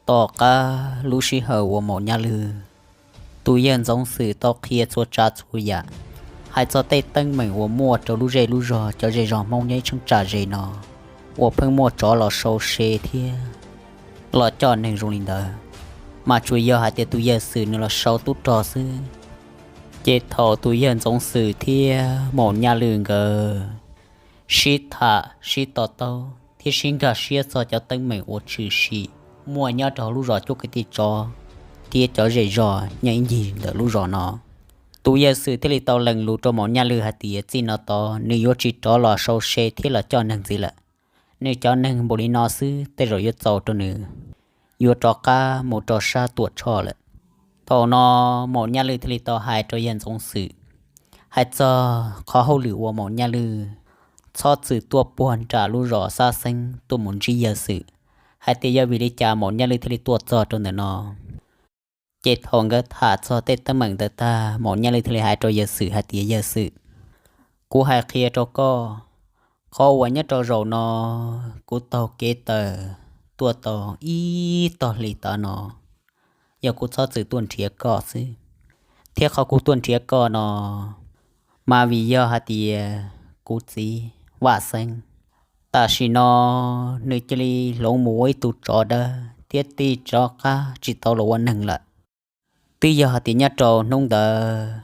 Tom qab lub sij hawm uas Maum Nyaj Lwg, tus yawg Ntxoov Xwm tau qhia txhua tsav txhua yam, hais txog tej teeb meem uas muaj rau lub zej lub zog cov zej zog Hmoob nyob ib cheeb tsam ze no, uas pheej muaj tsov los sau se thiab los coj neeg zoo li ntawd, mas tsuas yog hais tias tus yawg Xwm nws los sau tub rog xwb. Ces thaum tus yawg Ntxoov Xwm thiab Maum Nyaj Lwg nkawd sib tham sib to taub thiab sib nkag siab txog cov teeb meem uas tshwm sim muaj nyob rau hauv lub zos cuab kwv tij tsov thiab cov zej zog nyob ib ncig ntawm lub zos no, tus yawg Xwm thiaj li tau lees lus rau Maum Nyaj Lwg hais tias txij no tod nws yuav tsis rov los sau se thiab los coj neeg ntxiv lawm. Nws cov neeg npaum li no xwb tej zaum yuav txaus rau nws yuav rov qab mus rau sab Tuam Tshoj lawm. Thaum no Maum Nyaj Lwg thiaj li tau hais rau yawg Ntxoov Xwm, hais txog qhov hauj lwm uas Maum Nyaj Lwg txhob txwm tuaj puag nram lub zos Xab Xeeb tuaj mus ntsib yawg Xwm, hais tias yog vim li cas Maum Nyaj Lwg thiaj li tuaj txog rau ntawm no. Ces thaum nkawd tham txog tej teeb meem ntawd tag, Maum Nyaj Lwg thiaj li hais rau yawg Xwm hais tias, Yawg Xwm, kuv hais qhia rau koj, qhov uas nyob rau zaum no kuv taug kev taws tuaj tau ib tog hlis tav no, yog kuv txhob txwm tuaj nrhiav koj xwb, thiab qhov kuv tuaj nrhiav koj no mas vim yog hais tias kuv txiv Vaj Xeeb tam sim no nws cia li hloov mus ua ib tug tsov dawb thiab tig rov qab tsis tau los ua neeg lawm. Twb yog hais tias nyob rau hnub ntawd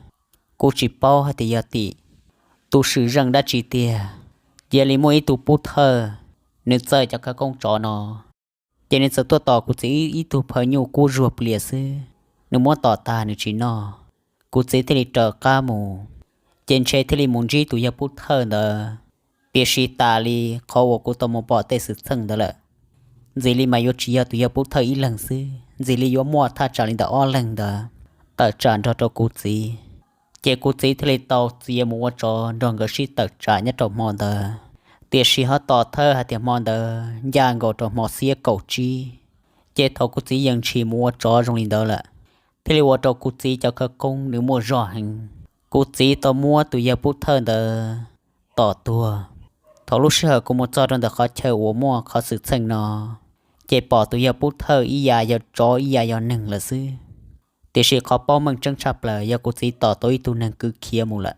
kuv tsis paub hais tias yog tim tus swm zeej dab tsi tiag, cia li muaj ib tug pub thawj, nws txawj cov khawv koob tsov no, ces nws txawm tuaj tom kuv txiv ib tug phaw nyuj kub zuag plias xwb, nws muab tom tag nws tsis noj. Kuv txiv thiaj li raws qab mus, ces ntshe thiaj li mus ntsib tus yawg pub thawj ntawd. Tiam sis tas li qhov uas kuv tau mus pom tej xwm txheej ntawd lawm, ntxim li mas yuav tsis yog tus yawg pub thawj ib leeg xwb, ntxim li yuav muaj thaj tsam li ntawm ob leeg ntawd tawm tsam nrog rau kuv txiv. Ces kuv txiv thiaj li tau txiav mus ua tsov nrog nkawd sib tawm tsam nyob rau hmo ntawd, tiam sis ho tom thawj hais tias hmo ntawd ncaj nkaus rau hmo xiab kaum tsib. Ces thaum kuv txiv yeej tshis mus ua tsov zoo li ntawd lawm, thiaj li ua rau kuv txiv cov khawv koob nws muaj zog heev. Kuv txiv tau muab tus yawg pub thawj ntawd tom tuag. Thaum lub sij hawm kuv mus txog rau ntawm qhov chaw uas muaj qhov xwm txheej no, ces pom tus yawg pub thawj ib yam yog tsov ib yam yog neeg lawm xwb. Tiam sis qhov paub meej tseeb tshaj plaws yog kuv txiv tom tau ib tug neeg kwv khiav mus lawm.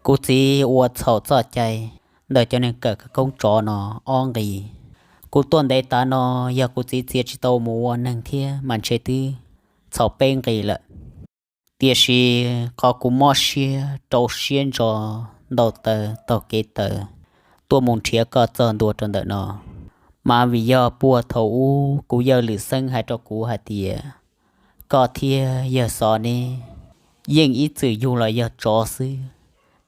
Kuv txiv ua txhaum txoj cai ntawm cov neeg kawm khawv koob tsov no ob nqis. Kuv tuaj ntev tav no, yog kuv txiv txia tsis tau mus ua neeg thiab mas ntshe twb txhaum peb nqis lawm. Tiam sis qhov kuv mob siab rau siab ntso ntau taw taug kev taws tuaj mus nrhiav koj txog ntua rau ntawm no, mas vim yog puag thaum ub kuv yawg Lwm Xeeb hais rau kuv hais tias koj thiab yawg Xov neb yeej ib txwm yug los yog tsov xwb,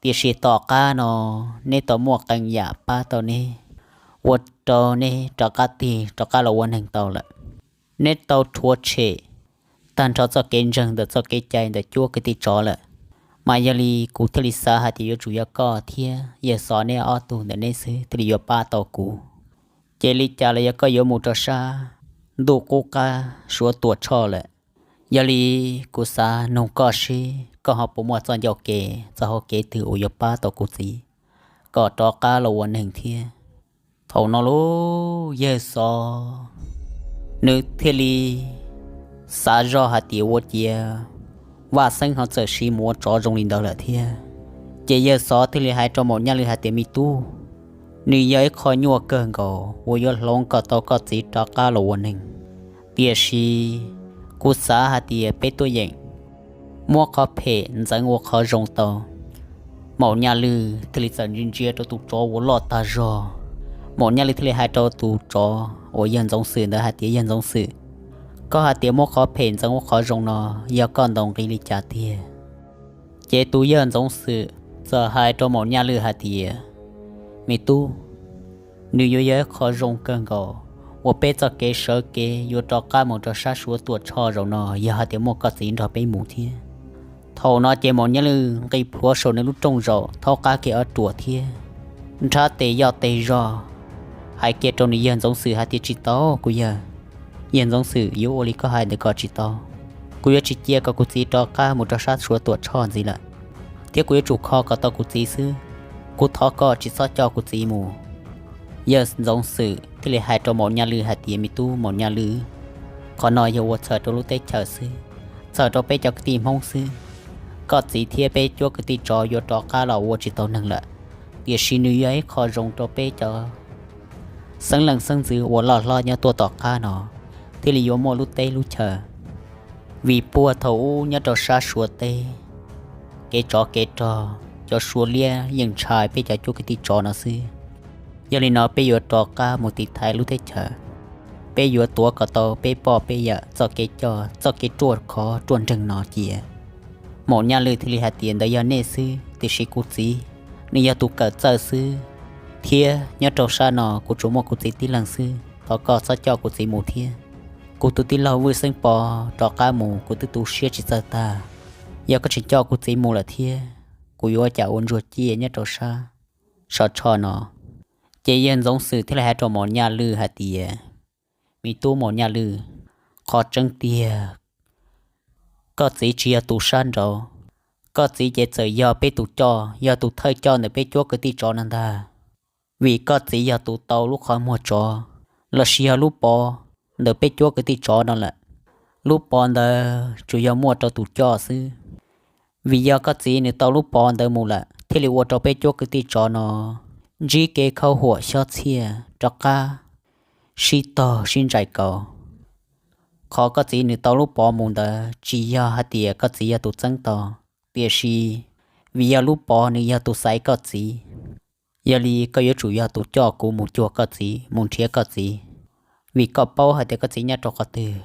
tiam sis tom qab no neb tau muaj qee yam pab tau neb, ua rau neb rov qab tig rov qab los ua neeg tau lawm. Neb tau rhuav tshem tag nrho txoj kev ntseeg ntawm txoj kev cai ntawm cuab kwv tij tsov lawm, mas yog li kuv thiaj li xav hais tias yuav tsum yog koj thiab yawg Xov neb ob tug ntawm neb xwb thiaj li yuav pab tau kuv. Ces li cas los yog koj yuav mus rau sab ntuj qub qab Suav Tuam Tshoj lawm. Yog li kuv xav nug koj seb koj ho puas muaj txoj ncauj kev txoj hauv kev twg uas yuav pab tau kuv txiv kom rov qab los ua neeg thiab. Thaum no lub yawg Xov nws thiaj li xav zoj hais tias ua ciav Vaj Xeeb ho txawm siv mus ua tsov zoo li ntawd lawm thiab. Ces yawg Xov thiaj li hais rau Maum Nyaj Lwj hais tias, me tub, nws yog ib qho nyuaj kawg nkaus uas yuav hloov kom tau koj txiv rov qab los ua neeg. Tiam sis kuv xav hais tias peb tuaj yeem muab qhov phem ntxeev ua qhov zoo tau. Maum Nyaj Lwj thiaj li txawm ntsia ntsia rau tus tsov uas loj tag zog. Maum Nyaj Lwj thiaj li hais rau tus tsov uas yawg Ntxoov Xwm ntawd hais tias, yawg Ntxoov Xwm, koj hais tias muab qhov phem ntxeev ua qhov zoo no, yog koj ntaus nqi li cas tiag? Ces tus yawg Ntxoov Xwm txawm hais rau Maum Nyaj Lwj hais tias, me tub, nws yuav yog ib qho zoo kawg nkaus uas peb txoj kev sawv kev yuav rov qab mus rau sab Suav Tuam Tshoj zaum no yog hais tias muaj koj txiv nrog peb mus thiab. Thaum no ces Maum Nyaj Lwj nqis plhuav saum nws lub rooj zaum thaub qab kiag ob ruam thiab nrhab tes yoj tes zog hais kiag rau nws yawg Ntxoov Xwm hais tias, tsis tau kuv yawg. Yawg Ntxoov Xwm, yuav ua li koj hais ntawd kom tsis tau. Kuv yuav tsis cia kom kuv txiv rov qab mus rau sab Suav Tuam Tshoj ntxiv lawm, thiab kuv yuav tsum kho kom tau kuv txiv xwb. Kuv thov koj tsis txhob coj kuv txiv mus. Yawg Ntxoov Xwm thiaj li hais rau Maum Nyaj Lwj hais tias, me tub Maum Nyaj Lwj, Qhov no yog ua txhawm rau lub teb chaws xwb, txhawm rau peb cov kwv tij Hmoob xwb. Koj txiv thiab peb cuab kwv tij tsov yuav rov qab los ua tsis tau neeg lawm, tiam sis nws yog ib qho zoo rau peb cov xeeb leej xeeb ntxwv uas loj hlob nyob tuaj tom qab no thiaj li yuav muaj lub teb lub chaw. Vim puag thaum ub nyob rau sab Suav teb, kev tsov kev rog, cov Suav liab yeej ntshai peb cov cuab kwv tij tsov no xwb. Yog li no peb yuav rov qab mus tiv thaiv lub teb chaws, peb yuav tuav kom tau peb poj peb yawm txoj kev coj, txoj kev ruaj khov ruaj nreeg no cia. Maum Nyaj Lwj thiaj li hais tias, ntawd yog nej xwb, tiam sis kuv txiv, nws yog tus kawm txawj xwb, thiab nyob rau sab no kuv tsuas muaj kuv txiv tib leeg xwb, thov koj txhob coj kuv txiv mus thiab. Kuv tus tij laug Vwj Xeeb Pov rov qab mus kuv twb tu siab tsis txawj tag, yog koj tseem coj kuv txiv mus lawm thiab, kuv yuav ua cas ua ntsuag ciaj nyob rau sab Sov Tsho no. Ces yawg Ntxoov Xwm thiaj li hais rau maum Nyaj Lwj hais tias, me tub maum Nyaj Lwj, qhov tseeb tiag, koj txiv tsis yog tus sab nraud, koj txiv ces txawm yog peb tus coj, yog tus thawj coj ntawm peb cuab kwv tij tsov no ntag. Vim koj txiv yog tus tau lub qhov muag tsov lossis yog lub pov ntawm peb cuab kwv tij tsov no lawm. Lub pov ntawd tsuas yog muaj rau tus coj xwb. Vim yog koj txiv nws tau lub pov ntawd mus lawm thiaj li ua rau peb cuab kwv tij tsov no ntsib kev khaub huam xyob txhiaj rov qab sib tog sib ntsais kaus. Qhov koj txiv nws tau lub pov mus ntawd tsis yog hais tias koj txiv yog tus txeeb tau, tiam sis vim yog lub pov nws yog tus xaiv koj txiv. Yog li koj yuav tsum yog tus coj kuv mus cuag koj txiv, mus nrhiav koj txiv, vim koj paub hais tias koj txiv nyob rau qhov twg.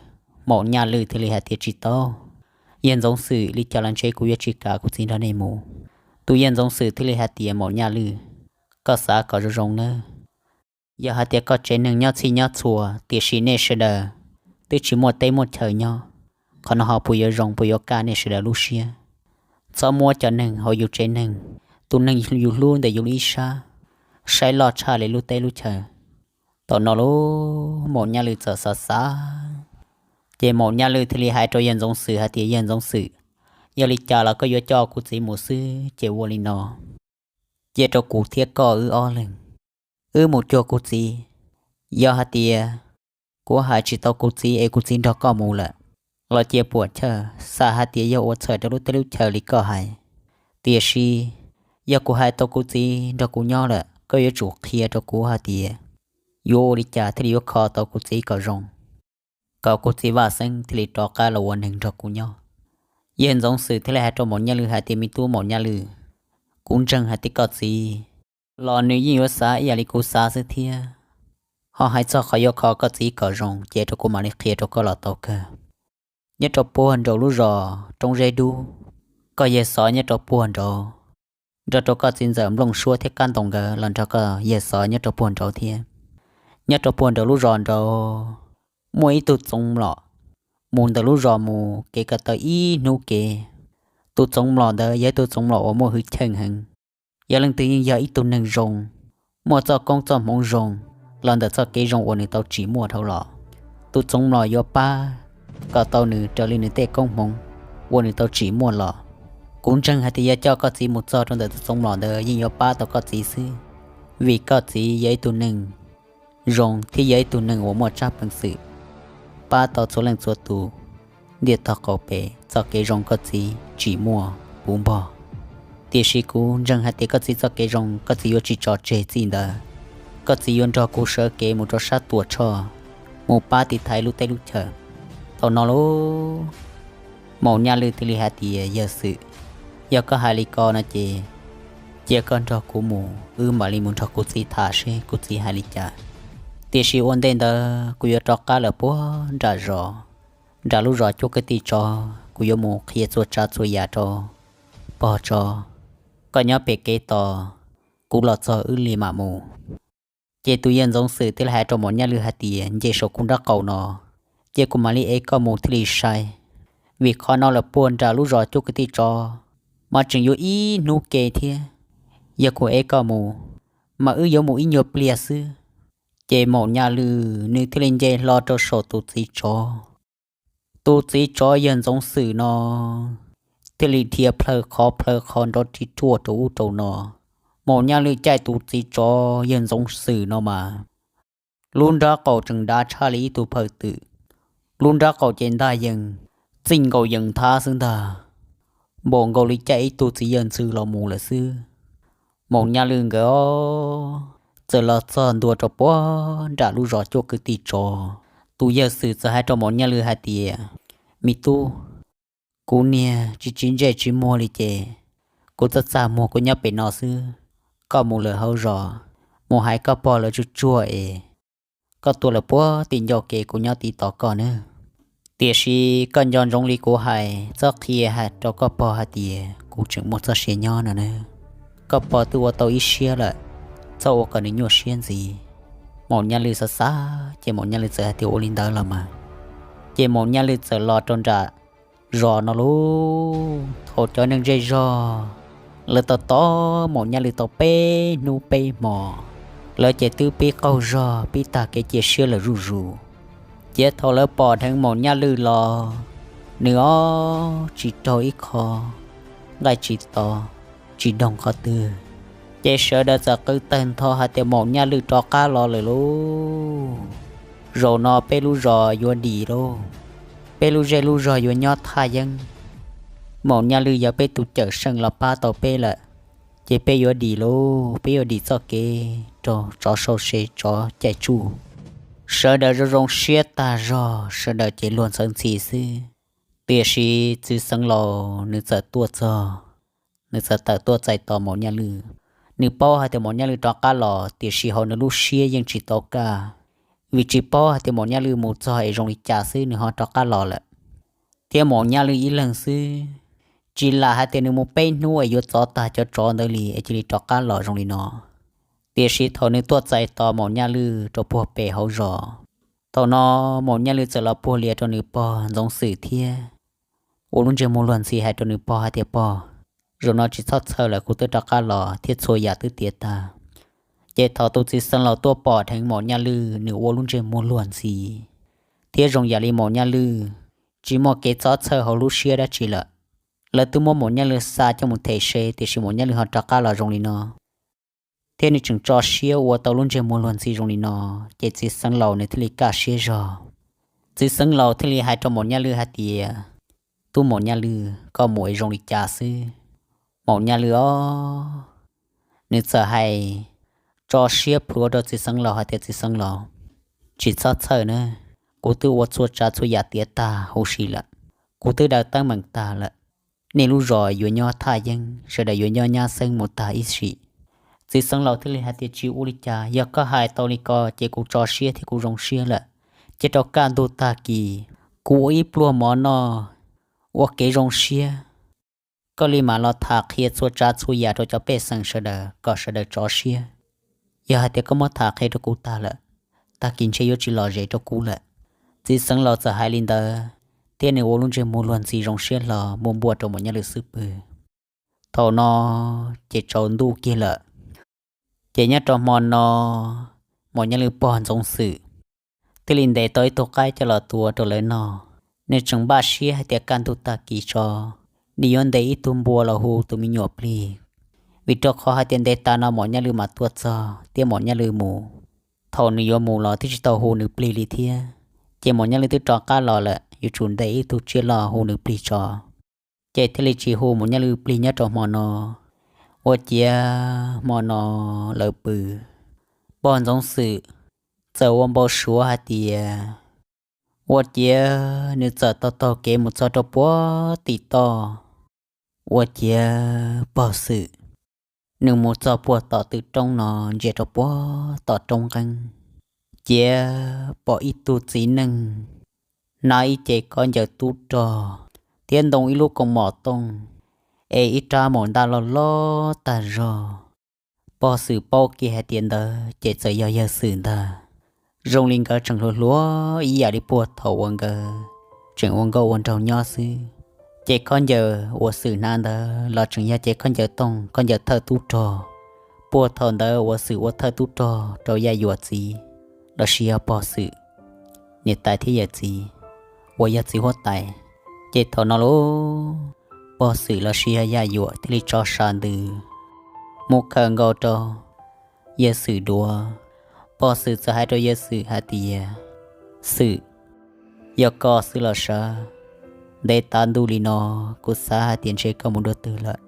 Maum Nyaj Lwj thiaj li hais tias, tsis tau, yawg Ntxoov Xwm, li cas los ntshe kuv yuav tsis kam kuv txiv nrog nej mus. Tus yawg Ntxoov Xwm thiaj li hais tias, maum Nyaj Lwj, koj xav kom zoo zoo nawb. Yog hais tias koj tsev neeg nyob txhij nyob txhua, tiam sis nej sawv daws twb tsis muaj teb muaj chaw nyob, qhov no ho puas yuav zoo, puas yuav kaj nej sawv daws lub siab? Txhob muab cov neeg hauv yus tsev neeg, tus neeg yus hlub ntawm yus ib sab, saib loj tshaj li lub teb lub chaw. Thaum no lub maum Nyaj Lwj txawm xav xav, ces maum Nyaj Lwj thiaj li hais rau yawg Ntxoov Xwm hais tias, yawg Ntxoov Xwm, yog li cas los koj yuav coj kuv txiv mus xwb ces ua li no, cia rau kuv thiab koj wb ob leeg, wb mus cuag kuv txiv. Yog hais tias kuv hais tsis tau kuv txiv es kuv txiv nrog koj mus lawm los cia puam chawj, xav hais tias yog ua txhawm rau lub teb lub chaw li koj hais. Tiam sis yog kuv hais tau kuv txiv nrog kuv nyob lawm, koj yuav tsum qhia rau kuv hais tias yuav ua li cas thiaj li yuav kho tau kuv txiv kom zoo, kom kuv txiv Vaj Xeeb thiaj li rov qab los ua neeg nrog kuv nyob. Yawg Ntxoov Xwm thiaj li hais rau maum Nyaj Lwj hais tias, me tub maum Nyaj Lwj, kuv ntseeg hais tias koj txiv los nws yeej yuav xav ib yam li kuv xav xwb thiab. Ho hais txog qhov yuav kho koj txiv kom zoo ces rau kuv mam li qhia rau koj los tau kawg. Nyob rau puag nraum lub zos Roob Zeb Dub, koj yawg xov nyob rau puag nraud, nrog rau koj txiv ntxawm Nplooj Suab thiab Kab Ntoo nkawd los nrog koj yawg xov nyob rau puag nraud thiab. Nyob rau puag nraum lub zos nraud muaj ib tug txoov mlom, mus ntawm lub zos mus kev ko taw ib hnub kev. Tus txoov mlom ntawd yog ib tug txoov mlom uas muaj hwj chim heev, yog leej twg yeej yog ib tug neeg zoo, muaj txoj koob txoj hmoov zoo los ntawm txoj kev zoo uas nws tau tsim muaj dhau los, tus txoov mlom yuav pab kom tau nws raws li nws tej koob hmoov uas nws tau tsim muaj los. Kuv ntseeg hais tias yog coj koj txiv mus txog rau ntawm tus txoov mlom ntawd yeej yuav pab tau koj txiv xwb, vim koj txiv yog ib tug neeg zoo thiab yog ib tug neeg uas muaj tsab peev xwm pab tau txhua leej txhua tus ntiaj tog qaum pem txoj kev zoo koj txiv tsim muaj puv npog. Tiam sis kuv ntseeg hais tias koj txiv txoj kev zoo koj txiv yuav tsis tso tseg txij ntawd, koj txiv yuav nrog kuv sawv kev mus rau sab Tuam Tshoj, mus pab tiv thaiv lub teb lub chaw. Thaum no lub maum Nyaj Lwj thiaj li hais tias, yawg Xwm, yog koj hais li ko no ces cia koj nrog kuv mus, wb mam li mus nrog kuv txiv tham seb kuv txiv hais li cas. Tiam sis ua ntej ntawd kuv yuav rov qab lawm puag nram zos, nram lub zos cuab kwv tij tsov, kuv yuav mus qhia txhua tsav txhua yam rau pog tso. Koj nyob pem kev tos, kuv los txog wb li mam mus. Ces tus yawg Ntxoov Xwm thiaj li hais rau maum Nyaj Lwj hais tias, nce saum kuv nraub qaum no, ces kuv mam li ev koj mus thiaj li sai, vim qhov no lawm puag nram lub zos cuab kwv tij tsov mas tseem yuav ib hnub ke thiab. Yog kuv ev koj mus mas wb yuav mus ib nyuag pliag xwb. Ces maum Nyaj Lwj nws thiaj li nce hlo rau saum tus txiv tsov. Tus txiv tsov yawg Ntxoov Xwm no thiaj li dhia plhaw qhov plhaw qhov nrov ris ruaj rau ub rau no. Maum Nyaj Lwj caij tus txiv tsov yawg Ntxoov Xwm no mas lub nraub qaum tseem dav tshaj li ib tug phaw twm. lub nrab qaum ces ntaj yees, txij nkaus yees thab xwb ntag, npaum nkaus li caij ib tug txiv yawg ntxhw los mus lawm xwb. Maum Nyaj Lwj nkawd txawm los txog ntua rau puag nram lub zos cuaj kwv tij tsov. Tus yawg Xwm txawm hais rau Maum Nyaj Lwj hais tias, Me tub, kuv niag tsis tsis ntsej tsis muag li ces kuv txaj txaj muag kuv nyob pem no xwb. Koj mus lawm hauv zos, mus hais koj pog lawv tsuag tsuag es koj tuaj lawm puag tim ncauj kev kuv nyob tiv tos koj nawb. Tiam sis koj nco ntsoov li kuv hais, txhob qhia hais rau koj pog hais tias kuv tseem muaj txoj sia nyob no nawb. Koj pog twb ua tau ib siab lawm, txhob ua kom nws nyuaj siab ntxiv. Maum Nyaj Lwj xav xav ces Maum Nyaj Lwj txawm hais tias, Ua li ntawd los mas. Ces Maum Nyaj Lwj txawm los rau nram zos no lauj. Thaum cov neeg zej zog lawv tos tos Maum Nyaj Lwj tau peb hnub peb hmo, lawv ces twb pib qaug zog pib tag kev cia siab lawm zuj zus. Ces thaum lawv pom dheev Maum Nyaj Lwj los, nws ob tsis raug ib qho nqaij tsis to, tsis doog qhov twg, ces sawv daws txawm qw tawg ntho hais tias, Maum Nyaj Lwj rov qab los lawm lauj. Zaum no peb lub zos yuav dim lauj, peb lub zej lub zog yuav nyob thaj yeeb. Maum Nyaj Lwj yog peb tus cawm seej los pab tau peb lawm, ces peb yuav dim lauj, peb yuav dim txoj kev raug tsov sau se tsov caij tsuj. Sawv daws zoo zoo siab tag zog, sawv daws ces luag ntxhawv ntxhi xwb. Tiam sis txiv xeev laus nws txawm tuaj txog, nws txawm tawm tuaj txais tos Maum Nyaj Lwj. Nws paub hais tias Maum Nyaj Lwj rov qab los, tiam sis hauv nws lub siab yeej tsis tau kaj, vim tsis paub hais tias Maum Nyaj Lwj mus txog es zoo li cas xwb nws ho rov qab los lawm. Thiab Maum Nyaj Lwj ib leeg xwb, tsis lam hais tias nws mus peb hnub es yuav txov tag cov tsov ntawd li es cia li rov qab los zoo li no. Tiam sis thaum nws tuaj txais tos Maum Nyaj Lwj rau puag pem hauv zos, thaum no Maum Nyaj Lwj txawm los puag lias rau nws pog Ntxoov Xwm thiab ua lub ntsej muag luag ntxhi hais rau nws pog hais tias, Pog, zaum no tsis txhob txhawj lawm, kuv twb rov qab los thiab txhua yam twb tiav tag. Ces thaum tus txiv xeev laus tuaj pom dheev Maum Nyaj Lwj, nws ua lub ntsej muag luag ntxhi thiab zoo yam li Maum Nyaj Lwj tsis muaj kev txhob txhawj hauv lub siab dab tsi lawm. Lawv twb muab Maum Nyaj Lwj xa coj mus them se, tiam sis Maum Nyaj Lwj ho rov qab los zoo li no, thiab nws tseem tso siab ua tau lub ntsej muag luag ntxhi zoo li no, ces txiv xeev laus nws thiaj li kaj siab zog. Txiv xeev laus thiaj li hais rau Maum Nyaj Lwj hais tias, Tub Maum Nyaj Lwj, koj mus es zoo li cas xwb? Maum Nyaj Lwj os, nws txawm hais tso siab plhuav rau txiv xeev laus hais tias, Txiv xeev laus, tsis txhob txhawj na, kuv twb ua txhua tsav txhua yam tiav tag huv si lawm, kuv twb daws teeb meem tag lawm. Nej lub zos yuav nyob thaj yeeb, sawv daws yuav nyob nyab xeeb mus tag ib sim. Txiv xeev laus thiaj li hais tias, Tsis ua li cas, yog koj hais tau li ko ces kuv tso siab thiab kuv zoo siab lawm. Cia rau kaj ntug tag kis kuv ua ib pluag mov noj ua kev zoo siab, koj li mam los tham qhia txhua tsav txhua yam rau cov pej xeem sawv daws kom sawv daws tso siab. Yog hais tias koj muab tham qhia rau kuv tag lawm, tag kis ntshe yuav tsis lom zem rau kuv lawm. Txiv xeev laus txawm hais li ntawd, thiab nws ua lub ntsej muag luag ntxhi zoo siab hlo mus npuaj rau Maum Nyaj Lwj xub pwg. Thaum no ces tsaus ntuj kiag lawm. Ces nyob rau hmo no, Maum Nyaj Lwj pog Ntxoov Xwm thiaj li ntes tau ib tug qaib coj los tua rau lawv noj. Nws tseem npaj siab hais tias kaj ntug tag kis tso, nws yuav ntes ib tug npua los hu tus me nyuam plig, vim rau qhov hais tias ntev tas no Maum Nyaj Lwj mam tuaj txog thiab Maum Nyaj Lwj mus. Thaum nws yuav mus los twb tsis tau hu nws plig li thiab, ces Maum Nyaj Lwj twb rov qab los lawm, yuav tsum ntes ib tug tsiaj loj hu nws plig tso. Ces thiaj li tsis hu Maum Nyaj Lwj plig nyob rau hmo no. Ua ciav hmo no lawv pw, pog Ntxoov Xwm txawm ua npau suav hais tias, ua ciav nws txawm taug taug kev mus txog rau puag tim toj. Ua ciav pog Xwm nws mus txog puag tom tw roob no, ntsia rau puag tom roob nqeeb, ciav pom ib tug txiv neej hnav ib ce khaub ncaws tub rog thiab ntoo ib lub koos mom tooj, es ib rab maum ntaj loj loj tag zog. Pog Xwm paub kiag hais tias ntawd ces txawm yog yawg Xwm ntag. Zoo li nkawd tseem hluas hluas ib yam li puag thaum uas nkawd tseem ua nkauj ua nraug nyob xwb. Ces khaub ncaws uas Xwm hnav ntawd los tseem yog cev khaub ncaws tooj, khaub ncaws thawj tub rog, puag thaum ntawd uas Xwm ua thawj tub rog rau Yaj Yuam txiv lossis yog pog Xwm niam tais thiab yawm txiv uas yog txiv huab tais. Ces thaum no lauj, pog Xwm lossis yog Yaj Yuam thiaj li tso sa ntws mus khawm nkaus rau yawg Xwm duav. Pog Xwm txawm hais rau yawg Xwm hais tias, Xwm, Yog koj xwb los sav. Ntev tav ntuj li no, kuv xav hais tias ntshe koj mus dua twg lawm.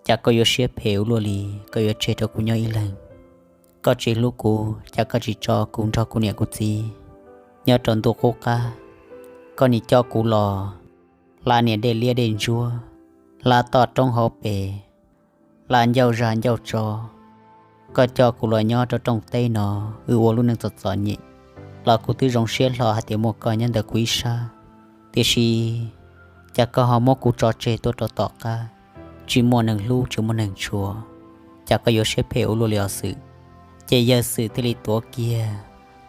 Cas koj yuav siab phem ua luaj li, koj yuav tseg rau kuv nyob ib leeg? Koj tsis hlub kuv, cas koj tsis tso kuv nrog kuv niam kuv txiv nyob rau ntuj qub qab? Koj nim coj kuv los hla niam dej liab dej ntsuab, hla toj roob hauv pes, hla ncauj zag ncauj tsov. Koj coj kuv los nyob rau rooj teb no, wb ua lub neej txom txom nyem, los kuv twb zoo siab hlo hais tias muaj koj nyob ntawm kuv ib sab. Tiam sis cas koj ho muab kuv tso tseg tuaj rau tom qab, tsis muaj neeg hlub tsis muaj neeg tshua, cas koj yuav siab phem ua luaj li os Xwm? Ces yawg Xwm thiaj li tuav kiag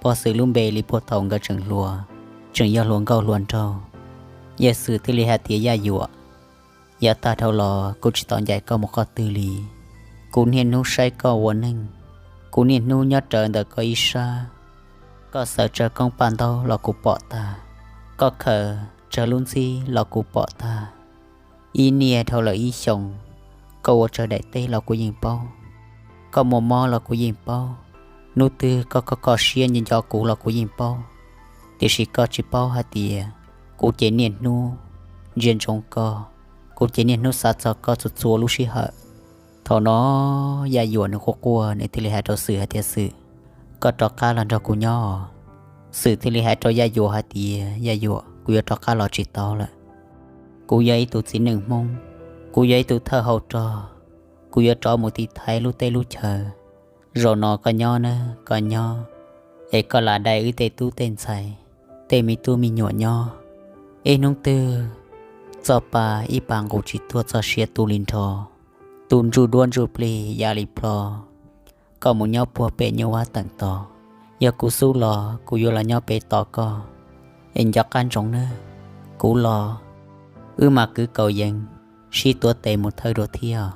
pog Xwm lub npe li puag thaum nkawd tseem hluas, tseem yog hluas nkauj hluas nraug. Yawg Xwm thiaj li hais tias, Yaj Yuam, yav tag dhau los kuv tsis tau ncaim koj mus qhov twg li. Kuv niaj hnub saib koj ua neej, kuv niaj hnub nyob rawv ntawm koj ib sab. Koj xaws tsawg koob paj ntaub los kuv pom tag, koj khaws tsawg lub ntxhib los kuv pom tag. Ib niaj dhau lawm ib xyoos, koj ua tsawg daim teb los kuv yeej paub, koj muaj mob los kuv yeej paub, hnub twg koj kho kho siab nco nco kuv los kuv yeej paub. Tiam sis koj tsis paub hais tias kuv ces niaj hnub ntsia ntsoov koj, kuv ces niaj hnub xav txog koj txhua txhua lub sij hawm. Thaum no Yaj Yuam nws quaj quaj, nws thiaj li hais rau Xwm hais tias, Xwm, koj rov qab los nrog kuv nyob. Xwm thiaj li hais rau Yaj Yuam hais tias, Yaj Yuam, kuv yuav rov qab los tsis tau lawm. Kuv yog ib tug txiv neej Hmoob, kuv yog ib tug thawj hau rog, kuv yuav rov mus tiv thaiv lub teb lub chaw. Zaum no koj nyob nawb, koj nyob, es koj lam dai wb tej tub tej ntxhais, tej me tub me nyuam nyob. Ib hnub twg txoj pa ib pa nqus tsis tuag, txoj sia tu li nrho, tu ntsuj duab ntsuj plig ya li plho. Koj mus nyob puag pem nyuj vab teem tos, yog kuv xub los kuv yuav los nyob pem tos koj. Es nco qab ntsoov nawb, kuv los wb mam kwv kaus yees, sib tuav tes mus thawj dua thiab.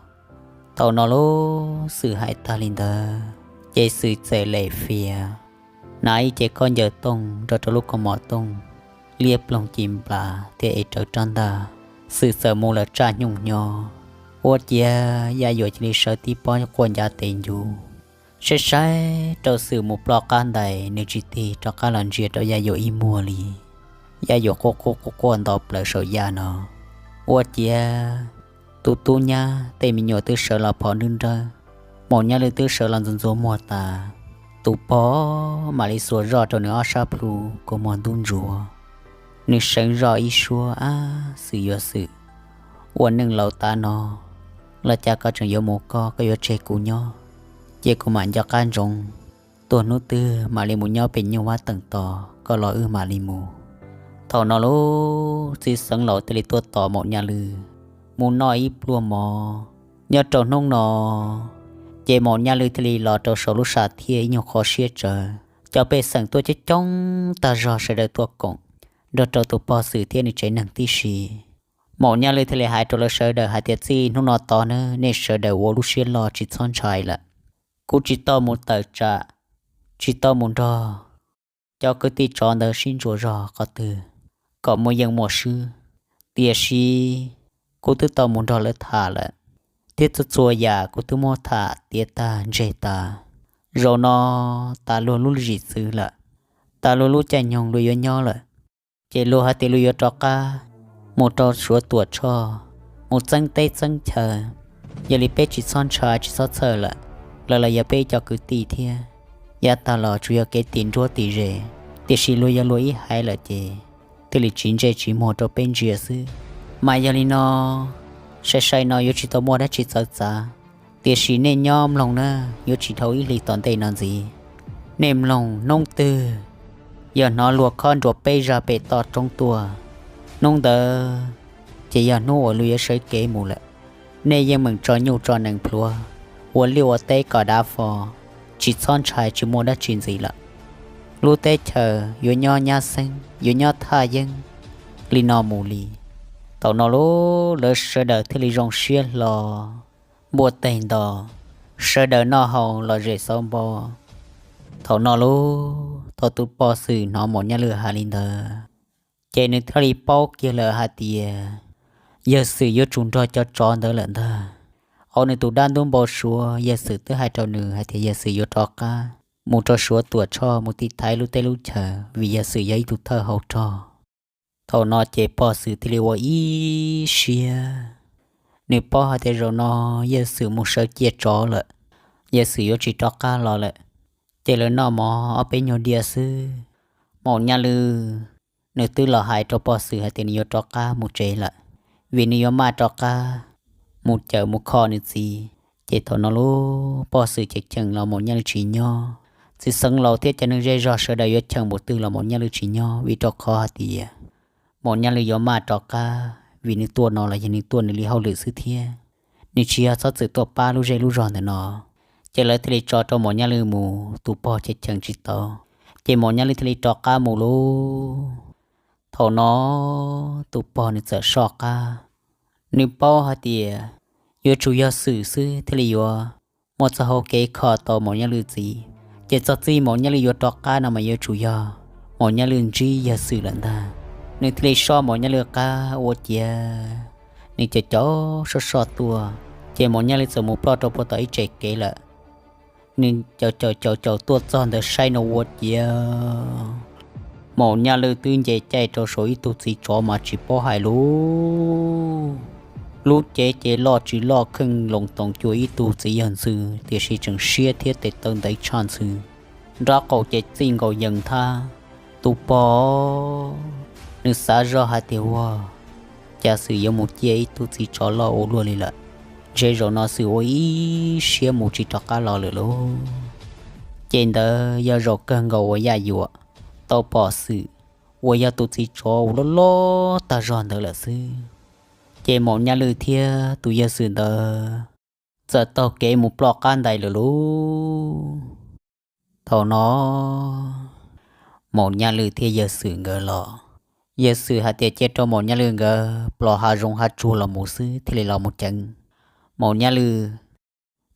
Thaum no lub Xwm hais tag li ntawd, ces Xwm txawm lem fias, hnav ib ce khaub ncaws tooj nrog rau lub kaus mom tooj, liab ploog ci nplas thiab ev rawv rab ntaj. Xwm txawm mus lawm tsaj hnyuj hnyo, ua ciav Yaj Yuam cia li sawv tib pob quaj ncav tes ncuv. Saib saib rau Xwm mus ploj qab ntais, nws tsis tig rov qab los ntsia rau Yaj Yuam ib muag li. Yaj Yuam quaj quaj quaj quaj nto plaws saum yaj no, ua ciav tus tub nyab tej me nyuam twb sawv los phov nruab nrawb, Maum Nyaj Lwj twb sawv los ntxuav ntxuav muag tas. Tus pog mam li xuas zoj rau nws ob sab plhu kua muag ntub ntsuav. Nws seev zoj ib suab, Ab, Xwm yuav Xwm, ua neej laus tav no los cas koj tseem yuav mus koj, koj yuav tseg kuv nyob, ces kuv mam nco qab ntsoov, tuag hnub twg mam li mus nyob pem nyuj vab teem tos, koj los wb mam li mus. Thaum no lub txiv xeev laus thiaj li tuaj tos Maum Nyaj Lwj mus noj ib pluag mov. Nyob rau hnub no, ces Maum Nyaj Lwj thiaj li los rau saum lub sam thiaj ib nyuag qhov siab tsawv. Cov pej xeem tuaj coob coob tag zog sawv daws tuaj koom nrog rau tus pog Xwm thiab nws tsev neeg tib si. Maum Nyaj Lwj thiaj li hais rau lawv sawv daws hais tias, Txij hnub no tod nawb, nej sawv daws ua lub siab loj tsis txhob ntshai lawm. Kuv tsis tau mus tawm tsam, tsis tau mus nrog cov kwv tij tsov ntawd sib ntsuas zog qhov twg kom muaj yeej muaj swb. Tiam sis kuv twb tau mus nrog lawv tham lawm, thiab txhua txhua yam kuv twb muab tham tiav tag ntseg tas. Zaum no tas luag lub zim txwv lawm, tas luag lub caij nyoog luag yuav nyob lawm, ces luag hais tias luag yuav rov qab mus rau Suav Tuam Tshoj, mus txeeb teb txeeb chaw. Yog li peb tsis txhob ntshai tsis txhob txhawj lawm, lawv los yog peb ib co kwv tij thiab. Yav tag los tsuas yog kev tim nruab tim ze, tiam sis luag yog luag ib haiv lawm ces thiaj li tsis ntsej tsis muag rau peb ntsia xwb. Mas yog li no, sai sai no yuav tsis tau muaj dab tsi txawv txav, tiam sis nej nyob mloog na, yuav tsis dhau ib hlis tom ntej no ntxiv. Nej mloog, hnub twg yog hnov luag khob nruas peb zaj pem toj roob tuaj, hnub ntawd ces yog hnub uas luag yuav sawv kev mus lawm. Nej yeej meem tso nyuj tso nees plhuav, ua liaj ua teb kom dav fo, tsis txhob ntshai tsis muaj dab tsi ntxiv lawm. Lub teb chaws yuav nyob nyab xeeb, yuav nyob thaj yeeb li no mus li. Thaum no lub lawv sawv daws thiaj li zoo siab hlo, npuaj teg nto, sawv daws noj haus los zem xauv npo. Thaum no lub, thaum tus pog Xwm hnov Maum Nyaj Lwj hais li ntawd, ces nws thiaj li paub kiag lawm hais tias yawg Xwm yuav tsum nrog cov tsov ntawd lawm ntag. Hauv nws tus dab ntub npau suav, yawg Xwm twb hais rau nws hais tias yawg Xwm yuav rov qab mus rau Suav Tuam Tshoj mus tiv thaiv lub teb lub chaws, vim yawg Xwm yog ib tug thawj hau rog. Thaum no ces pog Xwm thiaj li ua ib siab, nws paub hais tias zaum no yawg Xwm mus sawv cia tsov lawm, yawg Xwm yuav tsis rov qab los lawm. Ces lawv noj mov ob peb nyuag diav xwb, Maum Nyaj Lwj nws twb los hais rau pog Xwm hais tias nws yuav rov qab mus tsev lawm, vim nws yuav maj rov qab mus cawm mus kho nws txiv. Ces thaum no lub pog Xwm cheem cheem los Maum Nyaj Lwj tsis nyob, txiv xeev laus thiab cov neeg zej zog sawv daws yuav cheem npaum twg los Maum Nyaj Lwj tsis nyob, vim rau qhov hais tias Maum Nyaj Lwj yuav maj rov qab, vim nws tuaj no los yog nws tuaj nws li hauj lwm xwb thiab, nws tsis yog txhob txwm tuaj pab lub zej lub zog ntawm no. Ces lawv thiaj li tso rau Maum Nyaj Lwj mus, tus pog cheem cheem tsis tau, ces Maum Nyaj Lwj thiaj li rov qab mus lauj. Thaum no tus pog nws txawm soj qab, nws paub hais tias yuav tsum yog Xwm xwb thiaj li yuav muaj txoj hau kev kho tau Maum Nyaj Lwj txiv, ces txog txij Maum Nyaj Lwj yuav rov qab no mas yuav tsum yog Maum Nyaj Lwj ntsib yawg Xwm lawm ntag. Nws thiaj li soj Maum Nyaj Lwj qab ua ciav nws caum caum soj soj tuaj, ces Maum Nyaj Lwj txawm mus ploj rau puag tom ib tsev kev lawm. Nws caum caum caum caum tuaj txog ntawd saib no ua ciav Maum Nyaj Lwj twb nce caij rau saum ib tug txiv tsov mas tsis paub hais lus. Lub cev ces loj tsis loj kheej loos toos cuag ib tug txiv yawg ntxwv, tiam sis tseem siab thiab tes taw ntev tshaj ntxhw. Nraub qaum ces txij nkaus yees thab. Tus pog nws xav zoj hais tias ua cas Xwm yuav mus ciaj ib tug txiv tsov loj ua luaj li lawm, ntshe zaum no Xwm ua ib siab mus tsis rov qab los lawm lauj. Ces ntawd yog zaum kawg nkaus uas Yaj Yuam tau pom Xwm uas yog tus txiv tsov uas loj loj tag zog ntawd lawm xwb. Ces Maum Nyaj Lwj thiab tus yawg Xwm ntawd txawm taug kev mus ploj qab ntais lawm lauj. Thaum no Maum Nyaj Lwj thiab yawg Xwm nkawd los, yawg Xwm hais tias cia rau Maum Nyaj Lwj nkawd plos hav zoov hav tsuag los mus xwb thiaj li los mus ceev. Maum Nyaj Lwj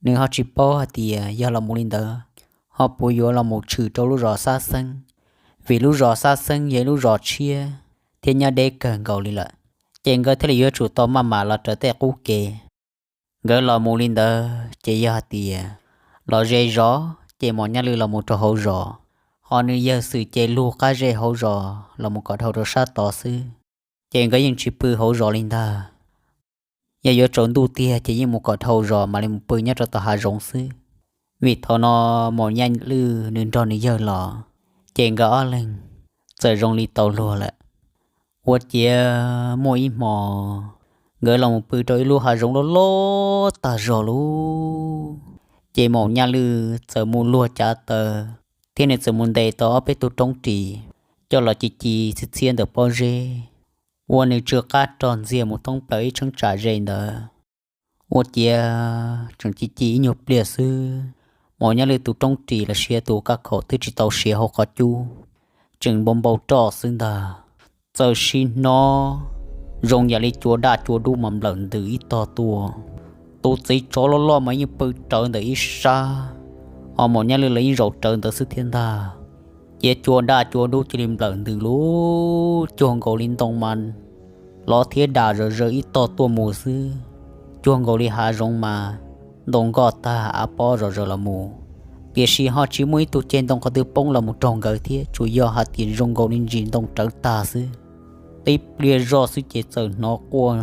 nws ho tsis paub hais tias yog los mus li ntawd ho puas yuav los mus tshwm rau lub zos Xab Xeeb, vim lub zos Xab Xeeb yog ib lub zos tshiab thiab nyob deb kawg nkaus li lawm, ces nkawd thiaj li yuav tsum tau maj mam los raws tej qub kev. Nkawd los mus li ntawd ces yog hais tias los ze zos ces Maum Nyaj Lwj los mus rau hauv zos, ho nws yawg Xwm ces lug qab zej hauv zos los mus kom dhau rau sab tod xwb, ces nkawd yeej tsis pw hauv zos li ntag. Yog yuav tsaus ntuj tiag ces yeej mus kom dhau zos mam li mus pw nyob rau tom hav zoov xwb, vim thaum no Maum Nyaj Lwj nws nrog nws yawg los, ces nkawd ob leeg txawm zoo li tau luag lawm. Ua ciav muaj ib hmo nkawd los mus pw rau ib lub hav zoov loj loj tag zog lauj, ces Maum Nyaj Lwj txawm mus luag cav taws thiab nws txawm mus ntes tau ob peb tug roob ris coj los ci ci txhiab txhiab ntawm pob zeb, ua nws tsw qab rog ntxiag mus thoob plaws ib cheeb tsam ze ntawd. Ua ciav tseem ci ci ib nyuag pliag xwb, Maum Nyaj Lwj tus roob ris los sis tus kab khaum twb tsis tau siav hauv qhov cub, tseem npau npau roj xwb ntag, txawm sim hnov zoo yam li cua daj cua dub mas nplawm ntws ib tog tuaj. Tus txiv tsov loj loj mas yeej pw rawv ntawm ib sab, ho Maum Nyaj Lwj los yeej zaum rawv ntawd xwb thiab ntag. Cia cua daj cua dub cia li nplawm ntws lub cuag nkaus li ntoo mas lov thiab dam zom zaws ib tog tuaj mus xwb, cuag nkaus li hav zoov mas ntoo nkoj tag av pob zom zaws los mus. Tiam sis ho tsis muaj ib tug ceg ntoo qhov twg poob los mus raug nkawd thiab, tsuas yog hais tias zoo nkaus li ntsis ntoo rawv tag xwb. Tib pliag zoj xwb ces txawm hnov quaj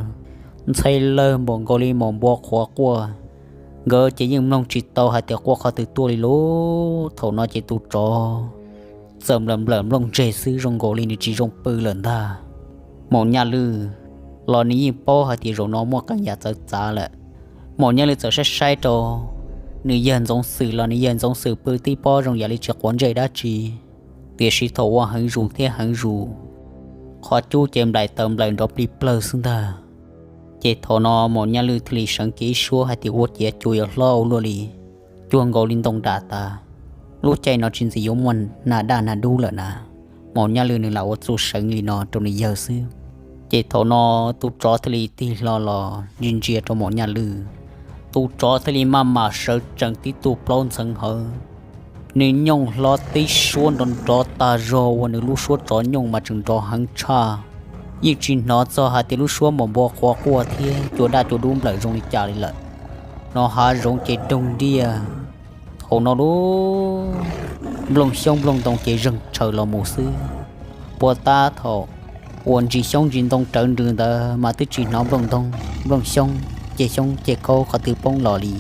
ntxhai lawg npaum nkaus li maum npua qhuav quaj. Nkawd ces yeej mloog tsis tau hais tias quaj qhov twg tuaj li lauj. Thaum no ces tus tsov txawm nplawm nplawm nplooj ntseg xwb, zoo nkaus li nws tsis zoo pw lawm ntag. Maum Nyaj Lwj los nws yeej paub hais tias zaum no muaj qee yam txawv txav lawm. Maum Nyaj Lwj txawm saib saib rau nws yawg Ntxoov Xwm los nws yawg Ntxoov Xwm pw tib pob zoo yam li tsis quav ntsej dab tsi, tiam sis thaum ua heev zus thiab heev zus, qhov cub ces nplaim taws nplaim nrov plig plawg xwb ntag. Ces thaum no Maum Nyaj Lwj thiaj li seev kiag ib suab hais tias ua ciav cua yuav hlob ua luaj li, cuag nkaus li ntoo dam tas. Lub caij no tsis ntxim yuav muaj nas daj nas dub lawm na. Maum Nyaj Lwj nws lam ua txuj seev li no rau nws yawg xwb. Ces thaum no tus tsov thiaj li tig hlo los ntsia ntsia rau Maum Nyaj Lwj. Tus tsov thiaj li maj mam sawv tsees tib tug plaub ntxeev hawv, nws nyooj hlo tib suab nrov nrov tag zog uas nws lub suab tsov nyooj mas tseem nrov heev tshaj. Yeej tsis hnov txog hais tias lub suab maum npua qhuav quaj thiab cua daj cua dub nplawm zoo li cas li lawm. No hav zoov ces doog diaj. Thaum no lub nplooj xyoob nplooj ntoo ces zeeg tshaws los mus xwb. Puas tab thaum uas ntsis xyoob ntsis ntoo rawv nrws ntawd mas twb tsis hnov nplooj ntoo, nplooj xyoob, ceg xyoob ceg khaub qhov twg poob los li.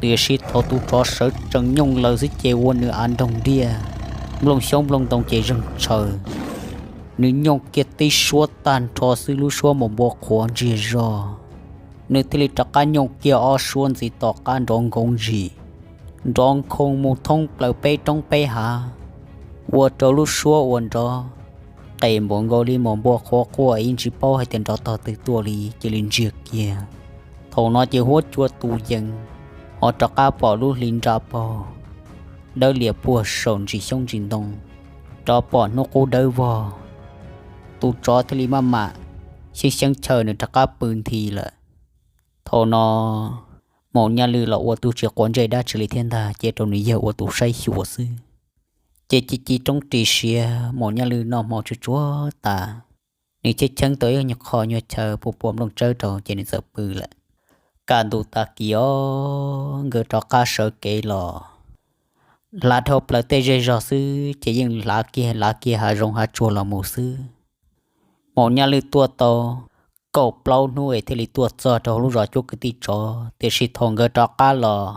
Tiam sis thaum tus tsov sawv tsees nyooj laws xwb ces ua nws av nroog ntiaj, nplooj xyoob nplooj ntoo ces zeeg tshaws. Nws nyooj kiag tib suab tag nrho xwb lub suab mus npua qhuav ntsiag zog, nws thiaj li rov qab nyooj kiag ob suab ntxiv tom qab nrov nkoov zim, nrov nkhoos mus thoob plaws peb roob peb hav, ua rau lub suab uas nrov qes npaum nkaus li mus npua qhuav quaj ib ntsis paub hais tias nrov tog twg tuaj li cia li ntsiag kiag. Thaum no ces huab cua tus yees, ho rov qab pom lub hli nra paug dawb lias puag saum ntsis xyoob ntsis ntoo, rov pom hnub qub dawb vog. Tus tsov thiaj li maj mam xyeeb xyeeb chaw nws rov qab pw nthi lawm. Thaum no Maum Nyaj Lwj los ua tus tsis quav ntsej dab tsi li thiab ntag, cia rau nws yawg ua tus saib xyuas xwb. Ces ci ci roob ris siav, Maum Nyaj Lwj noj hmo tsuag tsuag tas, nws cheeb cheeb tau ib qho nyuag chaw puas puas nplooj tsawb rau ces nws txawm pw lawm. Kaj ntug tag kis os, nkawd rov qab sawv kev los, hlav dhau plaws tej zej zog xwb ces yeej hlav kiag hlav kiag hav zoov hav tsuag los mus xwb. Maum Nyaj Lwj tuaj tau kaum plaub hnub es thiaj li tuaj txog rau hauv lub zos cuab kwv tij tsov, tiam sis thaum nkawd rov qab los,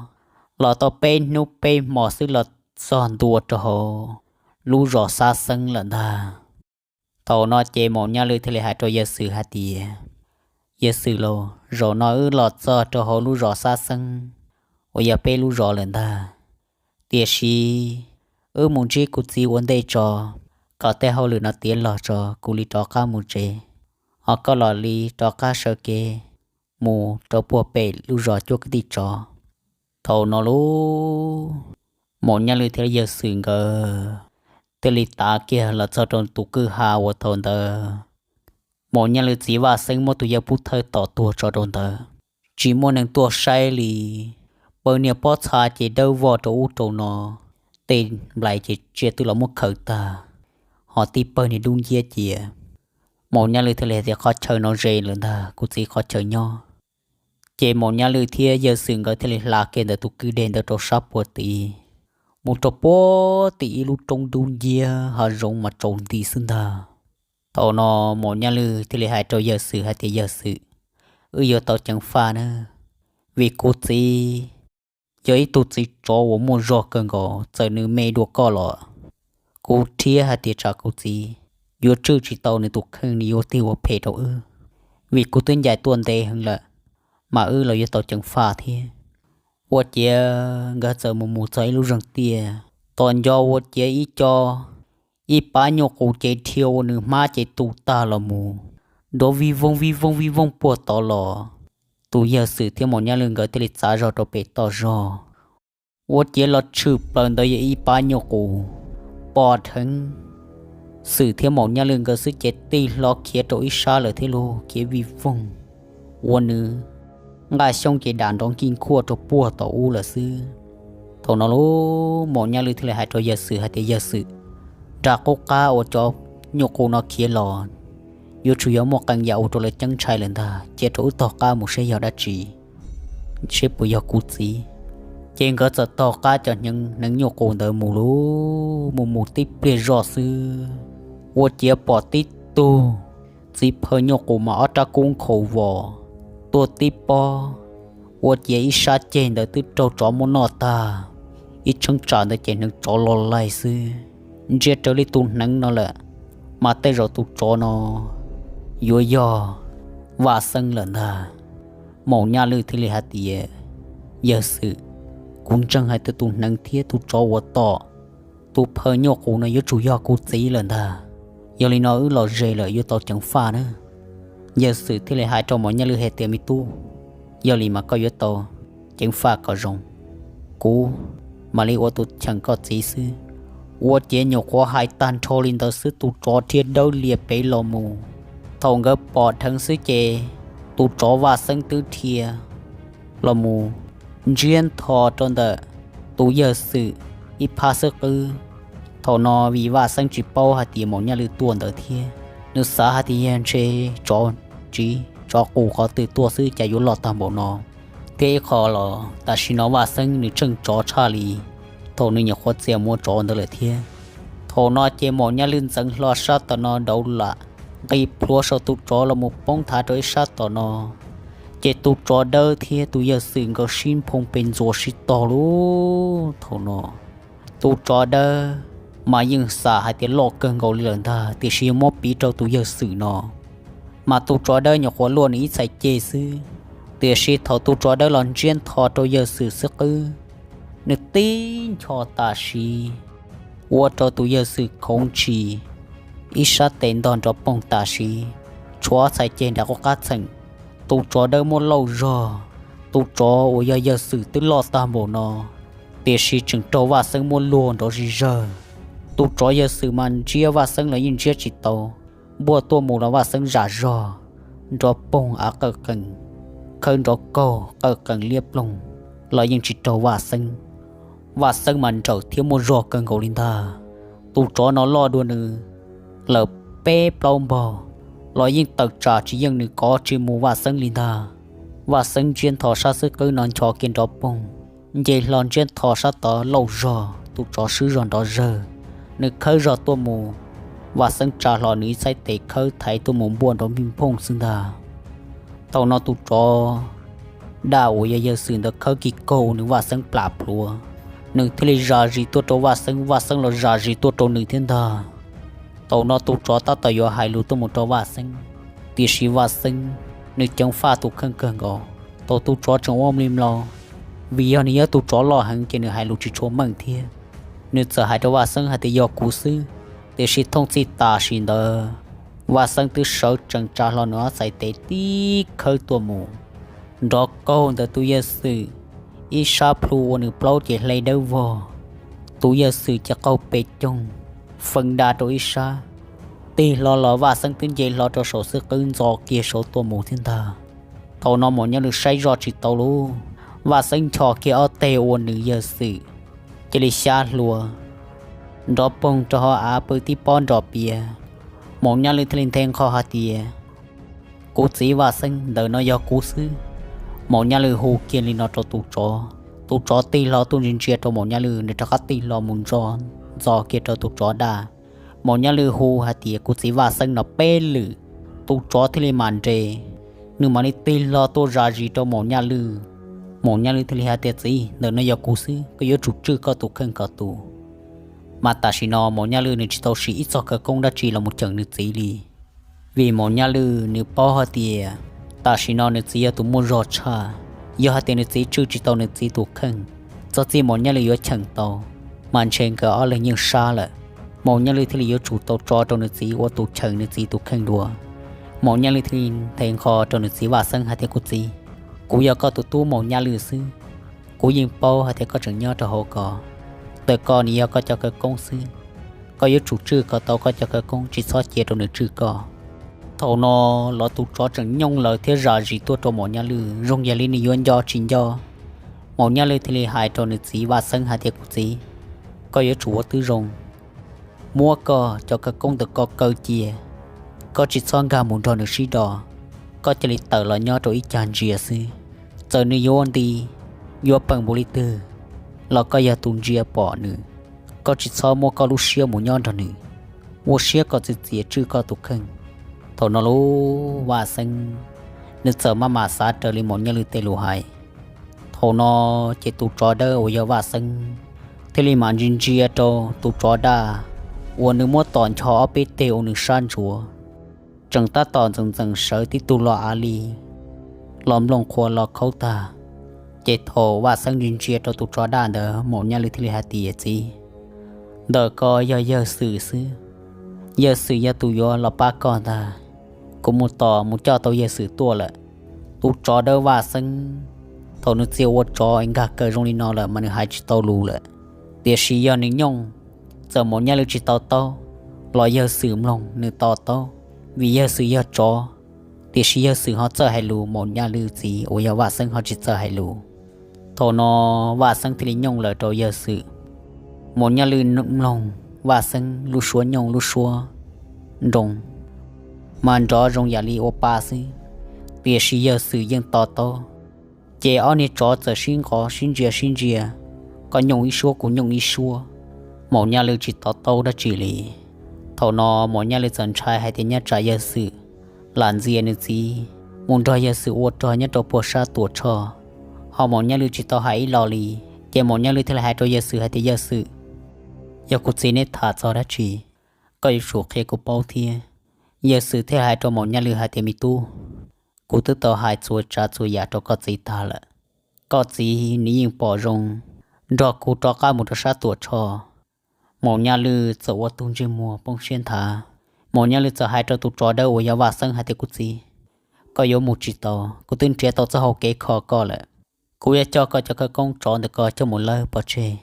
los tau peb hnub peb hmo xwb los txog ntua rau hauv lub zos Xab Xeeb lawm ntag. Thaum no ces Maum Nyaj Lwj thiaj li hais rau yawg Xwm hais tias, Yawg Xwm lauj, zaum no wb los txog rau hauv lub zos Xab Xeeb uas yog peb lub zos lawm ntag. Tiam sis wb mus ntsib kuv txiv ua ntej tso, kom tej hauj lwm no tiav los tso kuv li rov qab mus tsev, ho koj los li rov qab sawv kev mus rau puag pem lub zos cuab kwv tij tsov. Thaum no lauj, Maum Nyaj Lwj thiab yawg Xwm nkawd thiaj li tav kiag los txog rau tus kwj ha uas thaum ntawd Maum Nyaj Lwj txiv Vaj Xeeb muab tus yawg Pub Thawj tom tuag tso rau ntawd. Tsis muaj neeg tuaj saib li, pawg niag pob txha ces dawb vog rau ub rau no, tej nplais ces tsiaj twb los muab khaws tag, ho tib pawg niag dub nciab cia. Maum Nyaj Lwj thiaj li hais tias, Qhov chaw no ze lawm ntag, kuv txiv qhov chaw nyob. Ces Maum Nyaj Lwj thiab yawg Xwm nkawd thiaj li hla kiag ntawm tus kwj deg ntawd rau sab puag tid, mus rau puag tim ib lub roob dub nciab hav zoov mas tsaus nti xwb ntag. Thaum no Maum Nyaj Lwj thiaj li hais rau yawg Xwm hais tias, Yawg Xwm, wb yuav tau ceev faj na, vim kuv txiv yog ib tug txiv tsov uas muaj zog kawg nkaus, txawm nws me dua koj los kuv thiab hais tias tsam kuv txiv yuav tswj tsis tau nws tus kheej, nws yuav tig ua phem rau wb, vim kuv twb ncaim tuaj ntev heev lawm, mas wb los yuav tau ceev faj thiab. Ua ciav nkawd txawm mus mus txog ib lub zeeg tiaj, tom nco ua ciav ib co, ib pab nyuj qus ces dhia ua nws hmab ces tu tag los mus, nrov vij voog vij voog vij voog puag tod los. Tus yawg Xwm thiab Maum Nyaj Lwj nkawd thiaj li txav zog rau pem toj zog, ua ciav los tshwm plaws ntawd yog ib pab nyuj qus pom dheev Xwm thiab Maum Nyaj Lwj nkawd xwb ces tig hlo khiav rau ib sab lawm thiab lauj, khiav vij voog, ua nws nqaj xyoob ces dam nrov nkij nkhuaj rau puag tom ub lawm xwb. Thaum no lauj, Maum Nyaj Lwj thiaj li hais rau yawg Xwm hais tias, Yawg Xwm, nram qub qab uas cov nyuj qus no khiav los, yuav tsum yog muaj qee yam ua rau lawv ceeb ntshai lawm ntag, cia rau wb taug qab mus seb yog dab tsi, seb puas yog kuv txiv. Ces nkawd txawm taug qab cov hneev nyuj qus ntawd mus lauj, mus mus tib pliag zoj xwb, ua ciav pom tib tug txiv phaw nyuj qus mas ob rab kub nkhaus vos tuaj tib pob, ua ciav ib sab ceg ntawd twb raug tsov muab noj tag, ib cheeb tsam ntawd ces hneev tsov lo laig xwb, ntsia raws li tus hneev no lawm, mas tej zaum tus tsov no yuav yog Vaj Xeeb lawm ntag. Maum Nyaj Lwj thiaj li hais tias, Yawg Xwm, kuv ntseeg hais tias tus hneev thiab tus tsov uas tom tus phaw nyuj qus no yuav tsum yog kuv txiv lawm ntag. Yog li no wb los ze lawm yuav tau ceev faj na. Yawg Xwm thiaj li hais rau Maum Nyaj Lwj hais tias, Me tub, yog li mas koj yuav tau ceev faj kom zoo, kuv mam li ua tus cheem koj txiv xwb. Ua ciav nyuam qhuav hais tag nrho li ntawd xwb tus tsov dhia dawb lias pem los mus. Thaum nkawd pom dheev xwb ces tus tsov Vaj Xeeb twb dhia los mus ntsiab ntho rau ntawm tus Yawg Xwm ib phab xwb qwb. Thaum no vim Vaj Xeeb tsis paub hais tias Maum Nyaj Lwj tuaj ntawd thiab, nws xav hais tias yog ntshe tsov tsiv tsov qus qhov twg tuaj xwb cas yuav loj tag npaum no, thiab ib qho los tam sim no Vaj Xeeb nws tsheej tsov tshaj li thaum nws nyuam qhuav txia mus ua tsov ntawd lawm thiab. Thaum no ces Maum Nyaj Lwj ntxeev hlo sab tom no dauv lam nqis plhuav saum tus tsov los mus poob thav rau ib sab tom no. Ces tus tsov dawb thiab tus yawg Xwm nkawd sib nphoo pes ntxuas sib tog lub thaum no. Tus tsov dawb mas yeej xam hais tias loj kawg nkaus li lawm ntag, tiam sis yog muab piv rau tus yawg Xwm no mas tus tsov dawb nyuam qhuav luaj nws ib txhais ceg xwb. Tiam sis thaum tus tsov dawb los ntsiab ntho rau yawg Xwm xwb qwb, nws tib ncho tam sim ua rau tus yawg Xwm khoov ntshis, ib sab tes ntog nrov poog tam sim, tshuav txhais ceg nram qub qab txheem. Tus tsov dawb muab lauj zog, tus tsov uas yog yawg Xwm twb loj tag npaum no, tiam sis tseem raug Vaj Xeeb muab luag nrov zig zawg. Tus tsov yawg Xwm mas ntsiab Vaj Xeeb los yeej ntsiab tsis tau, npuaj tuaj mus los Vaj Xeeb zam zog, nrov poog av qawj qees, khawb nrov kaug qawj qees liab ploog los yeej tsis raug Vaj Xeeb. Vaj Xeeb mas nrawm thiab muaj zog kawg nkaus li ntag. Tus tsov no loj dua nws lawm peb plaub npaug los yeej tawm tsam tsis yeej nws kov tsis mus Vaj Xeeb li ntag. Vaj Xeeb ntsiab ntho sab xwb qwb no ncho kiag nrov poog, nce hlo ntsiab ntho sab tod lauj zog, tus tsov swb zog nrov zawg, nws khawb zog tuaj mus, Vaj Xeeb tsa hlo nws ib txhais tes khawb thaiv tuaj mus npuaj nrov npij nphooj xwb ntag. Thaum no tus tsov dab uas yog yawg Xwm ntawd khawb kis kaug nws Vaj Xeeb plam plhuav, nws thiaj li zam zis tuaj rau Vaj Xeeb, Vaj Xeeb los zam zis tuaj rau nws thiab ntag. Thaum no tus tsov tab tom yuav hais lus tuaj mus rau Vaj Xeeb, tiam sis Vaj Xeeb nws ceev faj tus kheej kawg nkaus. Thaum tus tsov tseem ua mli mlom, vim yog nws yog tus tsov loj heev ces nws hais lus tsis tshua meej thiab, nws txawm hais rau Vaj Xeeb hais tias yog kuv xwb. Tiam sis thooj txij tam sim ntawd, Vaj Xeeb twb sawv tsees tsa hlo nws ob txhais tes tib khawb tuaj mus, nrov kaug ntawm tus yawg Xwm ib sab plhu ua nws plaub ces hle dawb vog. Tus yawg Xwm ces qaug pes coog, feeb da rau ib sab, tig hlo los Vaj Xeeb twb nce hlo rau saum xwb qwb ntxo kiag saud tuaj mus thiab ntag. Thaum no Maum Nyaj Lwm saib zoj tsis tau lub, Vaj Xeeb ncho kiag ob teg ua nws yawg Xwm cia li xyab hlua, nrov poog rau hauv av pw tib pob nrov piav. Maum Nyaj Lwm thiaj li nthe nqho hais tias, kuv txiv Vaj Xeeb, ntawm no yog kuv xwb. Maum Nyaj Lwm hu kiag li no rau tus tsov, tus tsov tig hlo tuaj ntsia ntsia rau Maum Nyaj Lwm, nws rov qab tig hlo mus ntxo kiag rau tus tsov dab. Maum Nyaj Lwm hu hais tias kuv txiv Vaj Xeeb no peb lwm, tus tsov thiaj li mam nres, nws mam li tig hlo tuaj zam zis rau Maum Nyaj Lwm. Maum Nyaj Lwm thiaj li hais tias txiv, ntawm no yog kuv xwb, koj yuav tsum tswj koj tus kheej kom tus. Mas tam sim no Maum Nyaj Lwm nws tsis tau siv ib txog khawv koob dab tsi los mus cheem nws txiv li, vim Maum Nyaj Lwm nws paub hais tias tam sim no nws txiv yog tus muaj zog tshaj. Yog hais tias nws txiv tswj tsis tau nws txiv tus kheej, txog txij Maum Nyaj Lwm yuav cheem tau, mas ntshe nkawd ob leeg yeej sab lawm. Maum Nyaj Lwm thiaj li yuav tsum tau tso rau nws txiv ua tus cheem nws txiv tus kheej dua. Maum Nyaj Lwm thiaj li nthe nqho rau nws txiv Vaj Xeeb hais tias kuv txiv, kuv yog koj tus tub Maum Nyaj Lwm xwb, kuv yeej paub hais tias koj tseem nyob rau hauv ko, ntawm ko nws yog koj cov khawv koob xwb, koj yuav tsum tswj kom tau koj cov khawv koob, tsis txhob cia rau nws tswj koj. Thaum no los tus tsov tseem nyooj lawv thiab zam zis tuaj rau Maum Nyaj Lwm zoo yam li nws yuav nco tsis nco. Maum Nyaj Lwm thiaj li hais rau nws txiv Vaj Xeeb hais tias kuv txiv, koj yuav tsum ua tib zoo muab koj cov khawv koob ntawm ko kaw cia, koj tsis txhob nkag mus nrog nws sib do, koj cia li tawm los nyob rau ib cag ntsia xwb. Txawm nws yuav nti, yuav peem npaum li twg los koj yog tus ntsia pom nws, koj tsis txhob muab koj lub siab mus nyob nrog nws, ua siab kom txias txias tswj koj tus kheej. Thaum no lub Vaj Xeeb nws txawm maj mam xav raws li Maum Nyaj Lwm tej lus hais. Thaum no ces tus tsov dawb uas yog Vaj Xeeb thiaj li mam ntsia ntsia rau tus tsov daj uas nws muab tom ncho ob peb teg ua nws sab ntsuav, tseem tab tom ntxeev ntxeev sawv tib tug los av li, los nplooj qhuav los khaub tag. Ces thaum Vaj Xeeb ntsia ntsia rau tus tsov daj ntawd, Maum Nyaj Lwm thiaj li hais tias txiv, ntawm ko yog yawg Xwm xwb, yawg Xwm yog tus yuav los pab koj ntag. Kuv mus tos mus coj tau yawg Xwm tuaj lawm. Tus tsov dawb Vaj Xeeb thaum nws txia ua tsov es nkag kaw zoo li no lawm mas nws hais tsis tau lus lawm. Tiam sis yog nws nyooj, txawm Maum Nyaj Lwm tsis to taub los yawg Xwm mloog nws to taub, vim yawg Xwm yog tsov. Tiam sis yawg Xwm ho txawj hais lus, Maum Nyaj Lwm txiv uas yog Vaj Xeeb ho tsis txawj hais lus. Thaum no Vaj Xeeb thiaj li nyooj lawm rau yawg Xwm. Maum Nyaj Lwm mloog Vaj Xeeb lub suab nyooj lub suab nroo mas nrov zoo yam li ua pa xwb, tiam sis yawg Xwm yeej to taub. Ces ob niag tsov txawm sib nqov sib ntsia sib ntsia, koj nyooj ib suab kuv nyooj ib suab, Maum Nyaj Lwm tsis to taub dab tsi li. Thaum no Maum Nyaj Lwj txawm ntshai hais tias nyob tsam Yawg Xwm lam ntxias nws txiv mus nrog Yawg Xwm ua rog nyob rau puag sab Tuam Tshoj, ho Maum Nyaj Lwj tsis tau hais ib lo li, ces Maum Nyaj Lwj thiaj li hais rau Yawg Xwm hais tias, Yawg Xwm, yog kuv txiv neb tham txog dab tsi, koj yuav tsum qhia kuv paub thiab. Yawg Xwm thiaj hais rau Maum Nyaj Lwj hais tias, Me tub, kuv twb tau hais txhua tsav txhua yam rau koj txiv tag lawm. Koj txiv nws yeej pom zoo nrog kuv rov qab mus rau sab Tuam Tshoj. Maum Nyaj Lwj txawm ua tus ntsej muag poob siab nthav. Maum Nyaj Lwj txawm hais rau tus tsov dawb uas yog Vaj Xeeb hais tias, Kuv txiv, koj yuav mus tsis tau, kuv twb nrhiav tau txoj hau kev kho koj lawm. Kuv yuav coj koj cov khawv koob tsov ntawm koj coj mus lawb pov tseg.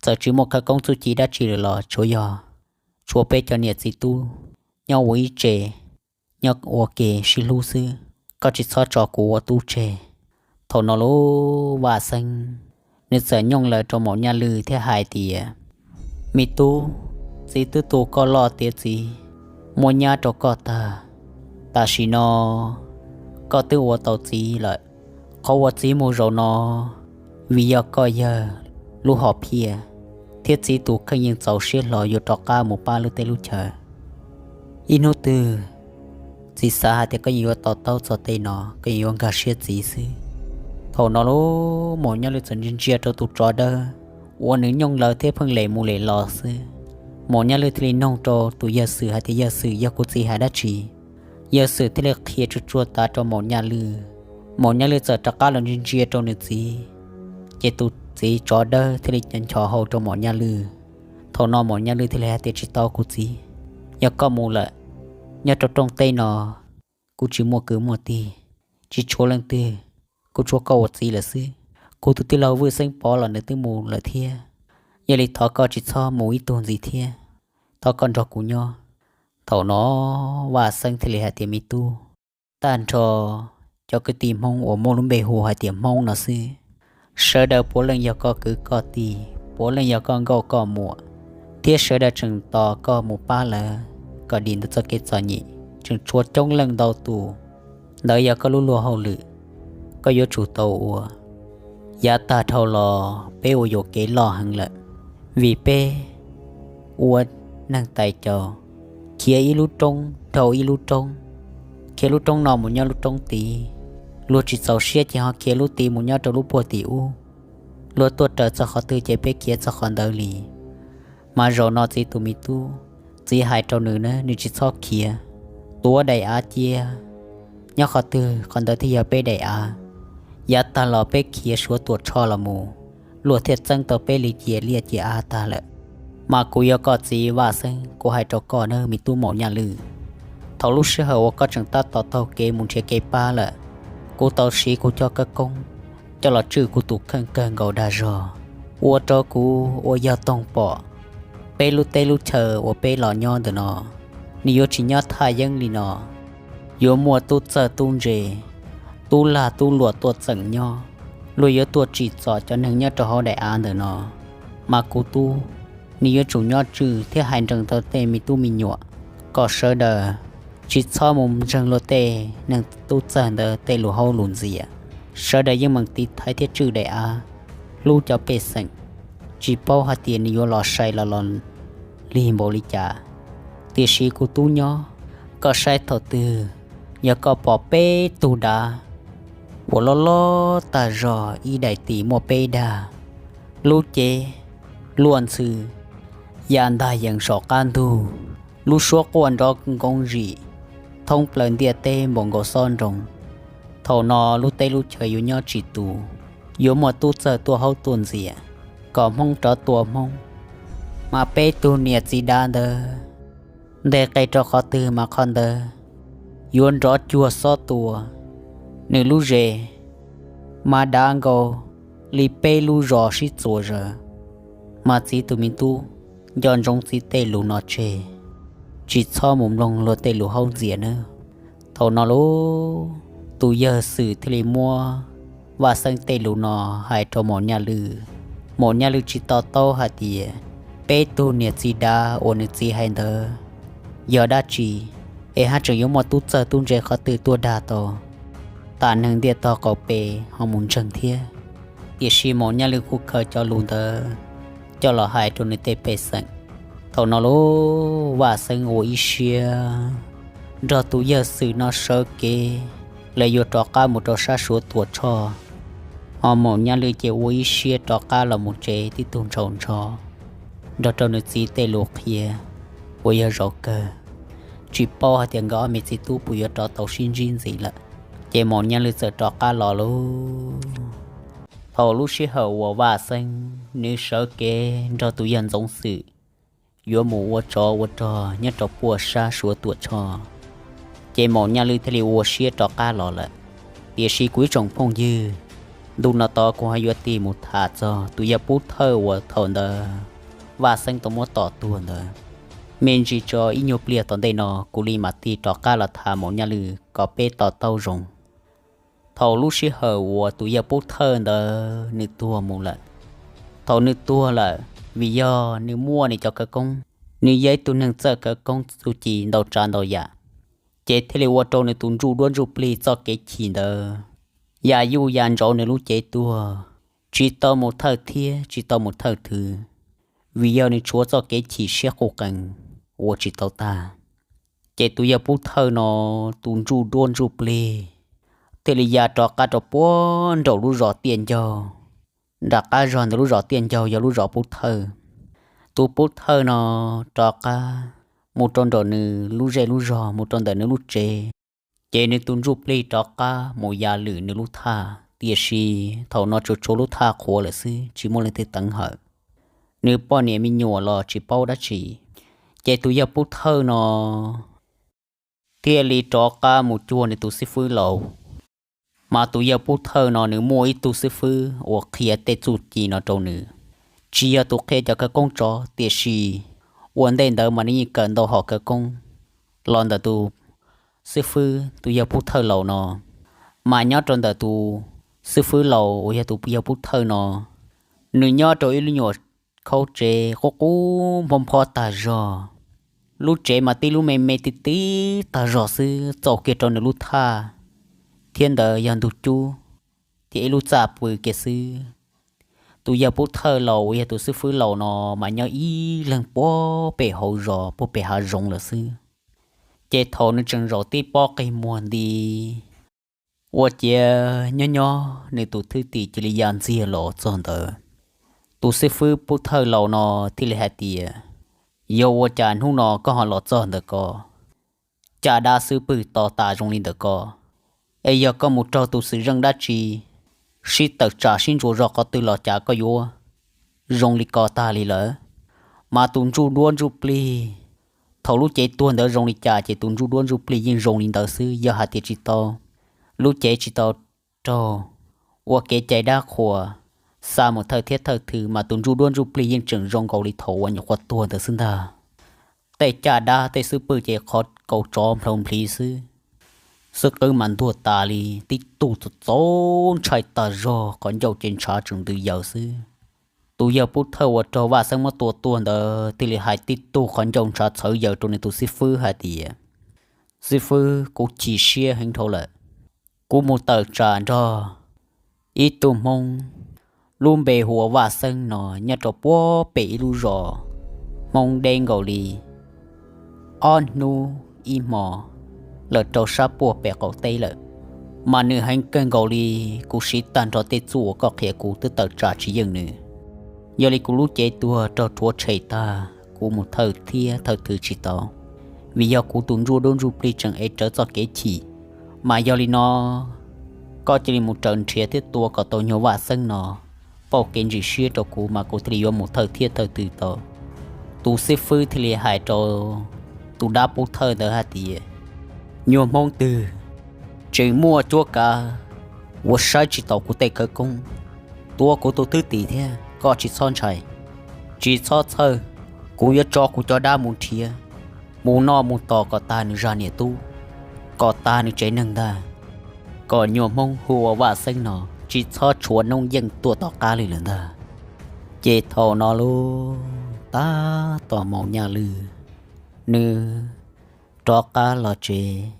Txawm tsis muaj khawv koob txuj ci dab tsi lawm los tsuav yog tshuav peb cov niam txiv tub nyob ua ib tse, nyob ua ke sib hlub xwb. Koj tsis txhob tso kuv ua tub tseg. Thaum no lub Vaj Xeeb nws txawm nyooj lawm rau Maum Nyaj Lwj thiab hais tias, Me tub, txiv twb tu koj loj tiav txiv, muab nyab rau koj tag. Tam sim no koj twb ua tau txiv lawm. Qhov uas txiv mus zaum no vim yog koj yawg lub hom phiaj, thiab txiv tus kheej yeej txaus siab hlo yuav rov qab mus pab lub teb lub chaw. Ib hnub twg txiv xav hais tias koj yeej yuav to taub txog tej no, koj yeej yuav nkag siab txiv xwb. Thaum no lub Maum Nyaj Lwj txawm ntsia ntsia rau tus tsov dawb uas nws nyooj lawm thiab pheej lem mus lem los xwb. Maum Nyaj Lwj thiaj li noog rau tus Yawg Xwm hais tias, Yawg Xwm, yog kuv txiv hais dab tsi? Yawg Xwm thiaj li qhia tsuag tsuag tas rau Maum Nyaj Lwj. Maum Nyaj Lwj txawm rov qab los ntsia ntsia rau nws txiv, ces tus txiv tsov dawb thiaj li nchos hau rau Maum Nyaj Lwj. Thaum no Maum Nyaj Lwj thiaj li hais tias, Tsis tau kuv txiv, yog koj mus lawm, nyob rau rooj teb no kuv tsis muaj kwv muaj tij, tsis tshuav leej twg, kuv tshuav koj ua txiv lawm xwb. Kuv tus tij laug Vwj Xeeb Pov los nws twb mus lawm thiab. Yog li thov koj tsis txhob mus ib tug ntxiv thiab, thov koj nrog kuv nyob. Thaum no Vaj Xeeb thiaj li hais tias, Me tub, tag nrho cov kwv tij Hmoob uas muaj lub npe hu hais tias Hmoob no xwb, sawv daws puav leej yog koj kwv koj tij, puav leej yog koj nkauj koj muam, thiab sawv daws tseem tos koj mus pab lawv kom dim ntawm txoj kev txom nyem. Tseem tshuav coob leej ntau tus, ntawd yog koj lub luag hauj lwm, koj yuav tsum tau ua. Yav tag dhau los peb ua yuam kev loj heev lawm, vim peb ua neeg tais caus, khiav ib lub roob dhau ib lub roob, khiav lub roob no mus nyob lub roob tid, luag tsis txaus siab ces ho khiav lub tid mus nyob rau lub puag tim ub. Luag tuaj raws txog qhov twg ces peb khiav txog qhov ntawd li. Mas zaum no txiv tus me tub, txiv hais rau nws na, nws tsis txhob khiav, tuav daim av cia, nyob qhov twg qhov ntawd thiaj yog peb daim av. Yav tag los peb khiav suav Tuam Tshoj los mus, luag thiaj txeeb tau peb li cia liaj cia av tag lawm. Mas kuv yog koj txiv Vaj Xeeb, kuv hais rau koj na me tub Maum Nyaj Lwj, thaum lub sij hawm uas koj tseem tab tom taug kev mus nrhiav kev pab lawm, kuv tau siv kuv cov khawv koob coj los tswj kuv tus kheej kawg nkaus dag zog, ua rau kuv uas yog toog pom peb lub teb lub chaw uas peb los nyob ntawm no, nws yuav tsis nyob thaj yeeb li no. Yuav muaj tub txawg tub ntse, tub lag tub luam tuaj txeem nyob, luag yuav tuaj tsim txom cov neeg nyob rau hauv daim av ntawm no. Mas kuv tub, nws yuav tsum nyob tswj thiab hais nrees tau tej me tub me nyuam kom sawv daws tsis txhob mus ntseeg luag tej neeg tub txawg ntawd tej lus haub lus ntxias. Sawv daws yeej meem tiv thaiv thiab tswj daim av, hlub cov pej xeem, tsis paub hais tias nws yuav los sai los los lig npaum li cas. Tiam sis kuv tub nyob, koj saib thaum twg yog koj pom peb tug dav uas loj loj tag zog, ib daim tis muaj peb dag, lub cev luaj ntxhw ya ntag yees saum qab ntug, lub suab quaj nrov nkoov zim thoob plaws ntiaj teb npaum nkaus xob nroo. Thaum no lub teb lub chaw yuav nyob tsis tus, yuav muaj tub txawg tuaj haub tuaj ntxias kom Hmoob rov tua Hmoob. Mas peb tug niam txiv dav ntawd nteg qe rau qhov twg mas qhov ntawd yuav nrov cuag xob tua. Nws lub zes mas dav nkaus li peb lub zos sib txuas zaws. Mas txiv tus me tub, nco ntsoov txiv tej lus no tseg, tsis txhob mus mloog luag tej lus haub ntxias nawb. Thaum no lauj, tus yawg Xwm thiaj li muab Vaj Xeeb tej lus no hais rau Maum Nyaj Lwj. Maum Nyaj Lwj tsis to taub hais tias peb tug niam txiv dav uas nws txiv hais ntawd yog dab tsi, es haj tseem yuav muaj tub txawg tub ntse qhov twg tuaj dag tau tam neeg ntiaj tog qaum pes ho mus ntseeg thiab. Tiam sis Maum Nyaj Lwj kuj khaws cov lus ntawd coj los hais rau nws tej pej xeem. Thaum no lauj, Vaj Xeeb ua ib siab nrog tus yawg Xwm no sawv kev, lawv yuav rov qab mus rau sab Suav Tuam Tshoj. Ho Maum Nyaj Lwj ces ua ib siab rov qab los mus tsev tib tug ntshaus ntsho, nrog rau nws txiv tej lus qhia uas yog zaum kawg, tsis paub hais tias nkawd ob me txiv tub puas yuav rov tau sib ntsib ntxiv lawm. Ces Maum Nyaj Lwj txawm rov qab los lauj. Thaum lub sij hawm uas Vaj Xeeb nws sawv kev nrog tus yawg Ntxoov Xwm yuav mus ua tsov ua rog nyob rau puag sab Suav Tuam Tshoj, ces Maum Nyaj Lwj thiaj li ua siab rov qab los lawm. Tiam sis kuv ib tsoom phooj ywg, ntu no tod kuv ho yuav tig mus tham txog tus yawg Pub Thawj uas thaum ntawd Vaj Xeeb tau muab tom tuag ntawd. Me ntsis tso ib nyuag pliag tom ntej no kuv li mam tig rov qab los tham Maum Nyaj Lwj kom peb to taub zoo. Thaum lub sij hawm uas tus yawg Pub Thawj ntawd nws tuag mus lawm, thaum nws tuag lawm, vim yog nws muaj nws cov khawv koob, nws yog ib tug neeg txawj khawv koob txuj ci ntau tsav ntau yam, ces thiaj li ua rau nws tus ntsuj duab ntsuj plig txoj kev chim ntawd ya yuj ya ntsauv nws lub cev tuag, tsis tau mus thawj thiab tsis tau mus thawj thwv, vim yog nws tshuav txoj kev chim siab quj qees ua tsis tau tag. Ces tus yawg Pub Thawj no tus ntsuj duab ntsuj plig thiaj li ya rov qab rau puag nraum lub zos Tiaj Ncaug, nram qab zog ntawm lub zos Tiaj Ncaug yog lub zos Pub Thawj. Tus Pub Thawj no rov qab mus rau nraum nws lub zej lub zog, mus rau ntawm nws lub tsev, ces nws tus ntsuj plig rov qab mus ya lwm nws lub thaj, tiam sis thaum no tsuas tshuav lub thaj qhuav lawm xwb, tsis muaj leej twg teev hawm. Nws poj niam me nyuam los tsis paub dab tsi, ces tus yawg Pub Thawj no thiaj li rov qab mus cuag nws tus xib fwb laus. Mas tus yawg Pub Thawj no nws muaj ib tug xib fwb uas qhia tej txuj ci no rau nws, tsis yog tus qhia cov khawv koob tsov, tiam sis ua ntej ntawd mas nws yeej kawm ntau hom khawv koob los ntawm tus xib fwb tus yawg Pub Thawj laus no. Mas nyob rau ntawm tus xib fwb laus uas yog tus yawg Pub Thawj no, nws nyob rau ib lub nyuam khaub tsev qub qub nphob nphob tag zog, lub tsev mas tib lub me me ti ti tag zog xwb, txaus kiag rau nws lub thaj, thiab ntawd yog ntug cub thiab ib lub txaj pw kiag xwb. Tus yawg Pub Thawj laus uas yog tus xib fwb laus no mas nyob ib leeg puag pem hauv zos puag pem hav zoov lawm xwb. Ces thaum nws tseem zaum tib pob qig muag nti, ua ciav nyob nyob nws tus thwj tim cia li ya ntxiag los txog ntawd. Tus xib fwb Pub Thawj laus no thiaj li hais tias, yog ua cas hnub no koj ho los txog ntawm ko? Caj dab xwb pwg to tas zoo li ntawm ko, es yog koj mus raug tus xwm zeej dab tsi sib tawm tsam sib ntsuas zog qhov twg los cas koj yuav zoo li ko tag li lawm? Mas tus ntsuj duab ntsuj plig, thaum lub cev tuag ntawd zoo li cas ces tus ntsuj duab ntsuj plig yeej zoo li ntawd xwb, yog hais tias tsis tau, lub cev tsis tau raug ua kev cai dab qhuas xa mus thawj thiab thawj thwv mas tus ntsuj duab ntsuj plig yeej tseem zoo nkaus li thaum uas nyuam qhuav tuag ntawd xwb ntag. Tej caj dab tej xwb pwg ces qhov kaus tsov nplhau nplhiv xwb, xwb qwb mas ntuag tas li, tib tug txaus txaus ntshai tag zog, qhov ncauj ces ntshav tseem ntws yaws xwb. Tus yawg Pub Thawj uas raug Vaj Xeeb muab tua tuag ntawd thiaj li hais tib tug qhov ncauj ntshav txhawv yaws rau nws tus xib fwb hais tias, xib fwb, kuv chim siab heev dhau lawm. Kuv mus tawm tsam nrog ib tug Hmoob lub npe hu ua Vaj Xeeb no nyob rau puag pem ib lub zos Hmoob deb nkaus li ob hnub ib hmo lawm rau sab puag pem qaum teb lawm. Mas nws heev kawg nkaus li, kuv siv tag nrho tej txuj uas koj qhia kuv twb tawm tsam tsis yeej nws. Yog li kuv lub cev tuag raug rhuav tshem tag, kuv mus thawj thiab thawj thwv tsis tau, vim yog kuv tus ntsuj duab ntsuj plig tseem ev rawv txoj kev chim. Mas yog li no, koj cia li mus raws nrhiav thiab tua kom tau nyuag Vaj Xeeb no pauj kev ntxim siab rau kuv mas kuv thiaj li yuav mus thawj thiab thawj thwv tau. Tus xib fwb thiaj li hais rau tus dab pub thawj ntawd hais tias, nyuag Hmoob twg tseem muaj cuab kav uas saib tsis taus kuv tej khawv koob, tua kuv tus thwj tim thiab, koj tsis txhob ntshai, tsis txhob txhawj. Kuv yuav tso kuv cov dab mus nrhiav, mus noj mus tos kom tag nws zaj niam tub, kom tag nws tsev neeg ntag, kom nyuag Hmoob hu ua Vaj Xeeb no tsis txhob tshuav noob yeej tuaj tom qab li lawm ntag. Ces thaum no lauj, tab tom Maum Nyaj Lwj nws rov qab los tsev.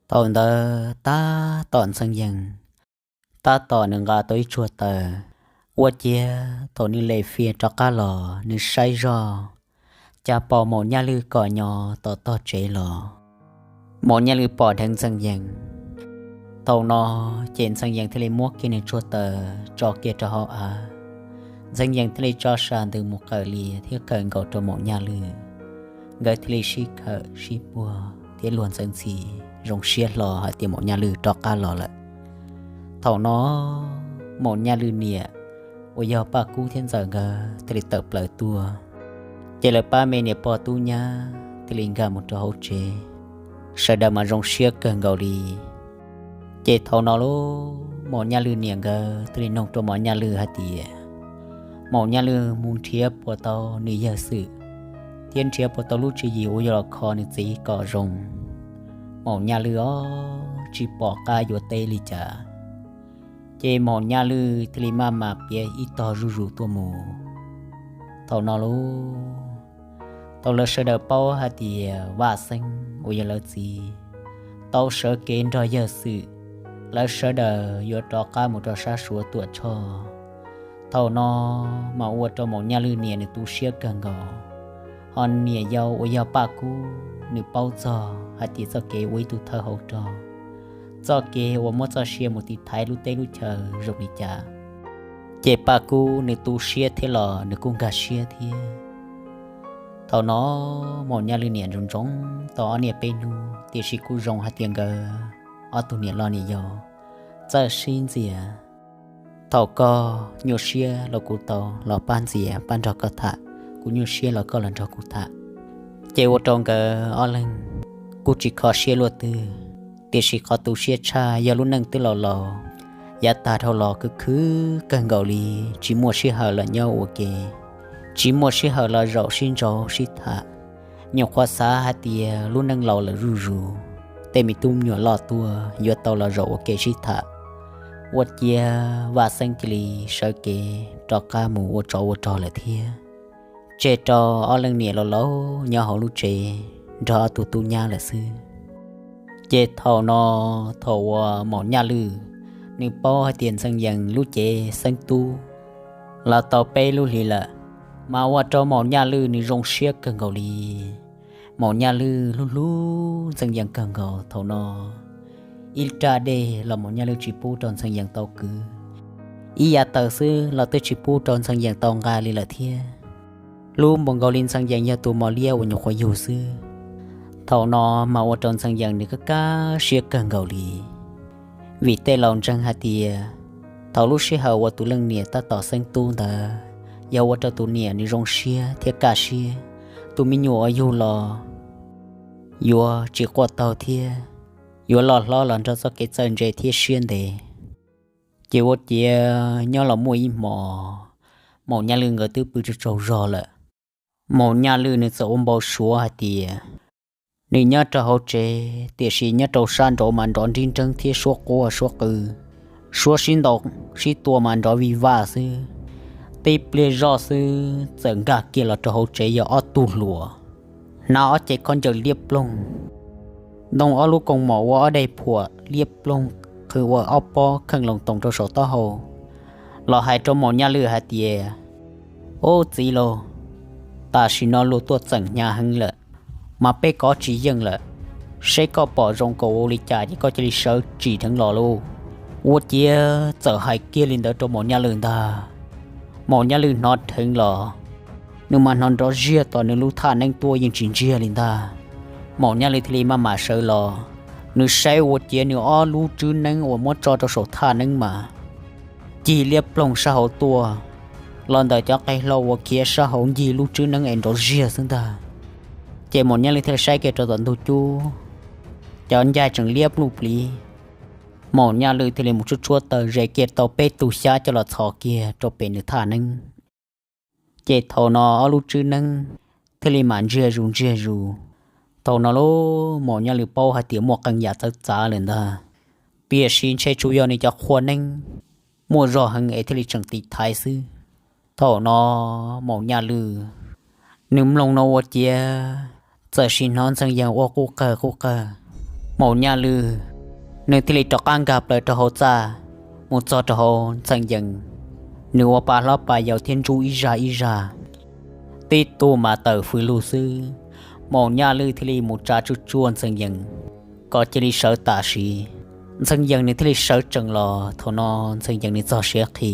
Thaum ntawd tab tom Ntxhee Yees, tab tom nws nqa tau ib tsuag taws. Ua ciav thaum nws le fias rov qab los, nws saib zoj cas pom Maum Nyaj Lwj kom nyo tom tog tsev los. Maum Nyaj Lwj pom dheev Ntxhee Yees. Thaum no ces Ntxhee Yees thiaj li muab kiag nws tsuag taws tso kiag rau hauv av. Ntxhee Yees thiaj li tso sam ntws mus qawm lias thiab qawm nkaus rau Maum Nyaj Lwj. Nkawd thiaj li sib khawm sib puag thiab luag ntxhi ntxhi zoo siab hlo hais tias Maum Nyaj Lwj rov qab los lawm. Thaum no Maum Nyaj Lwj niam uas yog Paj Kub thiab Ntxawm nkawd thiaj li tawm plaws tuaj. Ces lawv pab me niam pog tub nyab thiaj li nkag mus rau hauv tsev, sawv daws mas zoo siab kawg nkaus li. Ces thaum no lub Maum Nyaj Lwj niam nkawd thiaj li noog rau Maum Nyaj Lwj hais tias Maum Nyaj Lwj mus nrhiav puas tau nws yawg Xwm thiab nrhiav puas tau lub tswv yim uas yuav los kho nws txiv kom zoo. Maum Nyaj Lwj ob tsis pom qab yuav teb li cas, ces Maum Nyaj Lwj thiaj li maj mam piav ib tog zuj zus tuaj mus. Thaum no lub, thaum lawv sawv daws paub hais tias Vaj Xeeb uas yog lawv txiv tau sawv kev nrog yawg Xwm, lawv sawv daws yuav rov qab mus rau sab Suav Tuam Tshoj. Thaum no mas ua rau Maum Nyaj Lwj niam nws tu siab kawg nkaus, ho niam yau uas yog Paj Kub nws paub txog hais tias txoj kev ua ib tug thawj hauv rog, txoj kev uas muab txoj sia mus tiv thaiv lub teb lub chaw zoo li cas, ces Paj Kub nws tu siab thiab los nws kuj nkag siab thiab. Thaum no Maum Nyaj Lwj niam ntsoov ntsoov tau ob niam peb hnub tiam sis kuj zoo hais tias nkawd ob tug niam loj niam yau txawj sib ntxias. Thaum koj nyuaj siab los kuv tau los pab ntxias pab nrog koj tham, kuv nyuaj siab los koj los nrog kuv tham. Ces ua rau nkawd ob leeg kuj tsis kho siab luaj twg, tiam sis qhov tu siab tshaj yog lub neej twb laus laus, yav tag dhau los khwv khwv kawg nkaus li, tsis muaj sij hawm los nyob ua ke, tsis muaj sij hawm los zaum sib ntsaug sib tham. Nyuam qhuav xav hais tias lub neej laus lawm zuj zus, tej me tub me nyuam loj tuaj yuav tau los zaum ua ke sib tham. Ua ciav Vaj Xeeb cia li sawv kev rov qab mus ua tsov ua rog lawm thiab, tseg rau ob leeg niam laus laus nyob hauv lub tsev nrog ob tug tub nyab lawm xwb. Ces thaum no, thaum uas Maum Nyaj Lwj nws paub hais tias Ntxhee Yees lub cev xeeb tub los tau peb lub hlis lawm, mas ua rau Maum Nyaj Lwj nws zoo siab kawg nkaus li. Maum Nyaj Lwj hlub hlub Ntxhee Yees kawg nkaus. Thaum no ib raj dej los Maum Nyaj Lwj tsis pub rau Ntxhee Yees tau kwv, ib yav taws xwb los twb tsis pub rau Ntxhee Yees tau nqa li lawm thiab. Hlub npaum nkaus li Ntxhee Yees yog tus mos liab uas nyuam qhuav yug xwb. Thaum no mas ua rau Ntxhee Yees nws kaj kaj siab kawg nkaus li. Vim tej laus ntseeg hais tias thaum lub sij hawm uas tus leej niam tab tom xeeb tub ntawd yog ua rau tus niam nws zoo siab thiab kaj siab, tus me nyuam uas yug los yuav tsis quaj taug thiab yuav loj hlob los nrog txoj kev txawj ntse thiab siab ntev. Ces ua ciav nyob los muaj ib hmos, Maum Nyaj Lwj nkawd twb pw tsaug tsaug zog lawm. Maum Nyaj Lwj nws txawm ua npau suav hais tias nws nyob rau hauv tsev, tiam sis nyob rau sab nraud mas nrov nrib nreeb thiab suab quaj suab qw, suab sib ntaus sib tua mas nrov vij vaj xwb. Tib pliag zoj xwb txawm nkag kiag los rau hauv tsev yog ob tug hluas, hnav ob cev khaub ncaws liab ploog, ntoo ob lub koos mom ua ob daim phuam liab ploog, qhwv ua ob pob kheej loos toos rau saum taub hau, los hais rau Maum Nyaj Lwj hais tias, Ub txiv lauj, tam sim no luag tuaj txeem hnyav heev lawm, mas peb kov tsis yeej lawm. Seb koj pom zoo kom ua li cas ces koj cia li sawv tsim dheev los lauj. Ua ciav txawm hais kiag li ntawd rau Maum Nyaj Lwj ntag. Maum Nyaj Lwj hnov dheev los, nws mas hnov nrov ziag tom nws lub thaj neeb tuaj yeej tsis ntsiag li ntag. Maum Nyaj Lwj thiaj li maj mam sawv los, nws saib ua ciav nws ob lub tswb neeb uas muab tso rau saum thaj neeb mas cig liab ploog sab hauv tuaj, los ntawm cov qe hlau uas khiav sab hauv ncig lub tswb neeb es nrov ziag xwb ntag. Ces Maum Nyaj Lwj thiaj li saib kiag rau tom ntug cub, cov ncaig tseem liab pluj pliv. Maum Nyaj Lwj thiaj li mus tshuab tshuab taws ze kiag tau peb tug xyab coj los txhos kiag rau pem nws thaj neeb. Ces thaum no ob lub tswb neeb thiaj li mam ntsiag zus ntsiag zus. Thaum no lub Maum Nyaj Lwj paub hais tias muaj qee yam txawv txav lawm ntag, tiam sis ntshe tsuas yog nws cov qhua neeb muaj zog heev es thiaj li tseem tiv thaiv xwb. Thaum no Maum Nyaj Lwj nws mloog no ua ciav txawm sim hnov Ntxhee Yees ua quj qawg quj qawg. Maum Nyaj Lwj nws thiaj li rov qab nkag plaws rau hauv txaj, mus txog rau hauv Ntxhee Yees, nws ua pa hlob pa yau thiab ntsub ib zaj ib zaj. tib tug mas tawm fws lug xwb. Maum Nyaj Lwj thiaj li mus tsa tsuj tsuag Ntxhee Yees kom cia li sawv tam sim. Ntxhee Yees nws thiaj li sawv tsees los. Thaum no Ntxhee Yees nws txog siav qhi,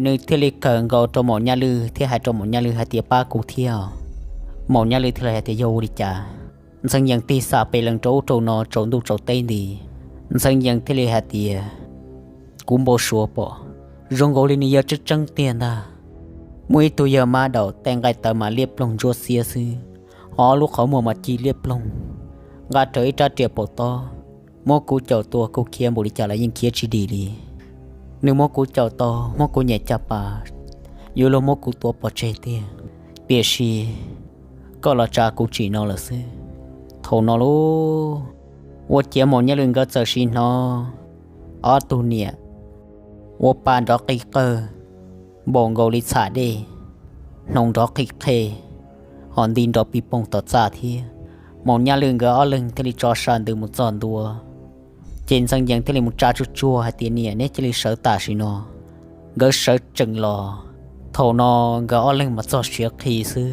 nws thiaj li kawm nkaus rau Maum Nyaj Lwj thiab hais rau Maum Nyaj Lwj hais tias, pab kuv thiab. Maum Nyaj Lwj thiaj li hais tias, yog ua li cas? Ntxhee Yees tig xam pes lees rau ub rau no tsaus ntuj tsaus teb nti. Ntxhee Yees thiaj li hais tias, kuv npau suav pom zoo nkaus li nws yog tseeb tseeb tiag ntag. Muaj ib tug yawg mab daum tej nqaij tawv mas liab ploog ntsuab xiab xwb, ho ob lub qhov muag mas ci liab ploog. Nqa rawv ib rab riam paum tob, muab kuv caum tua kuv khiav npaum li cas los yeej khiav tsis dim li. Nws muab kuv caum tau, muab kuv nyem caj pas, yuav luag muab kuv tua pov tseg tiag. Tiam sis koj los tsa kuv tsim no lawm xwb. Thaum no lauj, ua ciav Maum Nyaj Lwj nkawd txawm sim hnov ob tug niam ua pa nrov qig qawg npaum nkaus li txham dej, hnoos nrov qig qhe, ho nti nrov pis poog tom txaj thiab. Maum Nyaj Lwj nkawd ob leeg thiaj li tso sa ntws mus txog ntua. Ces Ntxhee Yees thiaj li mus tsa tsuj tsuag hais tias, niam, neb cia li sawv tam sim no. Nkawd sawv tsees los. Thaum no nkawd ob leeg mas txog siav qhi xwb.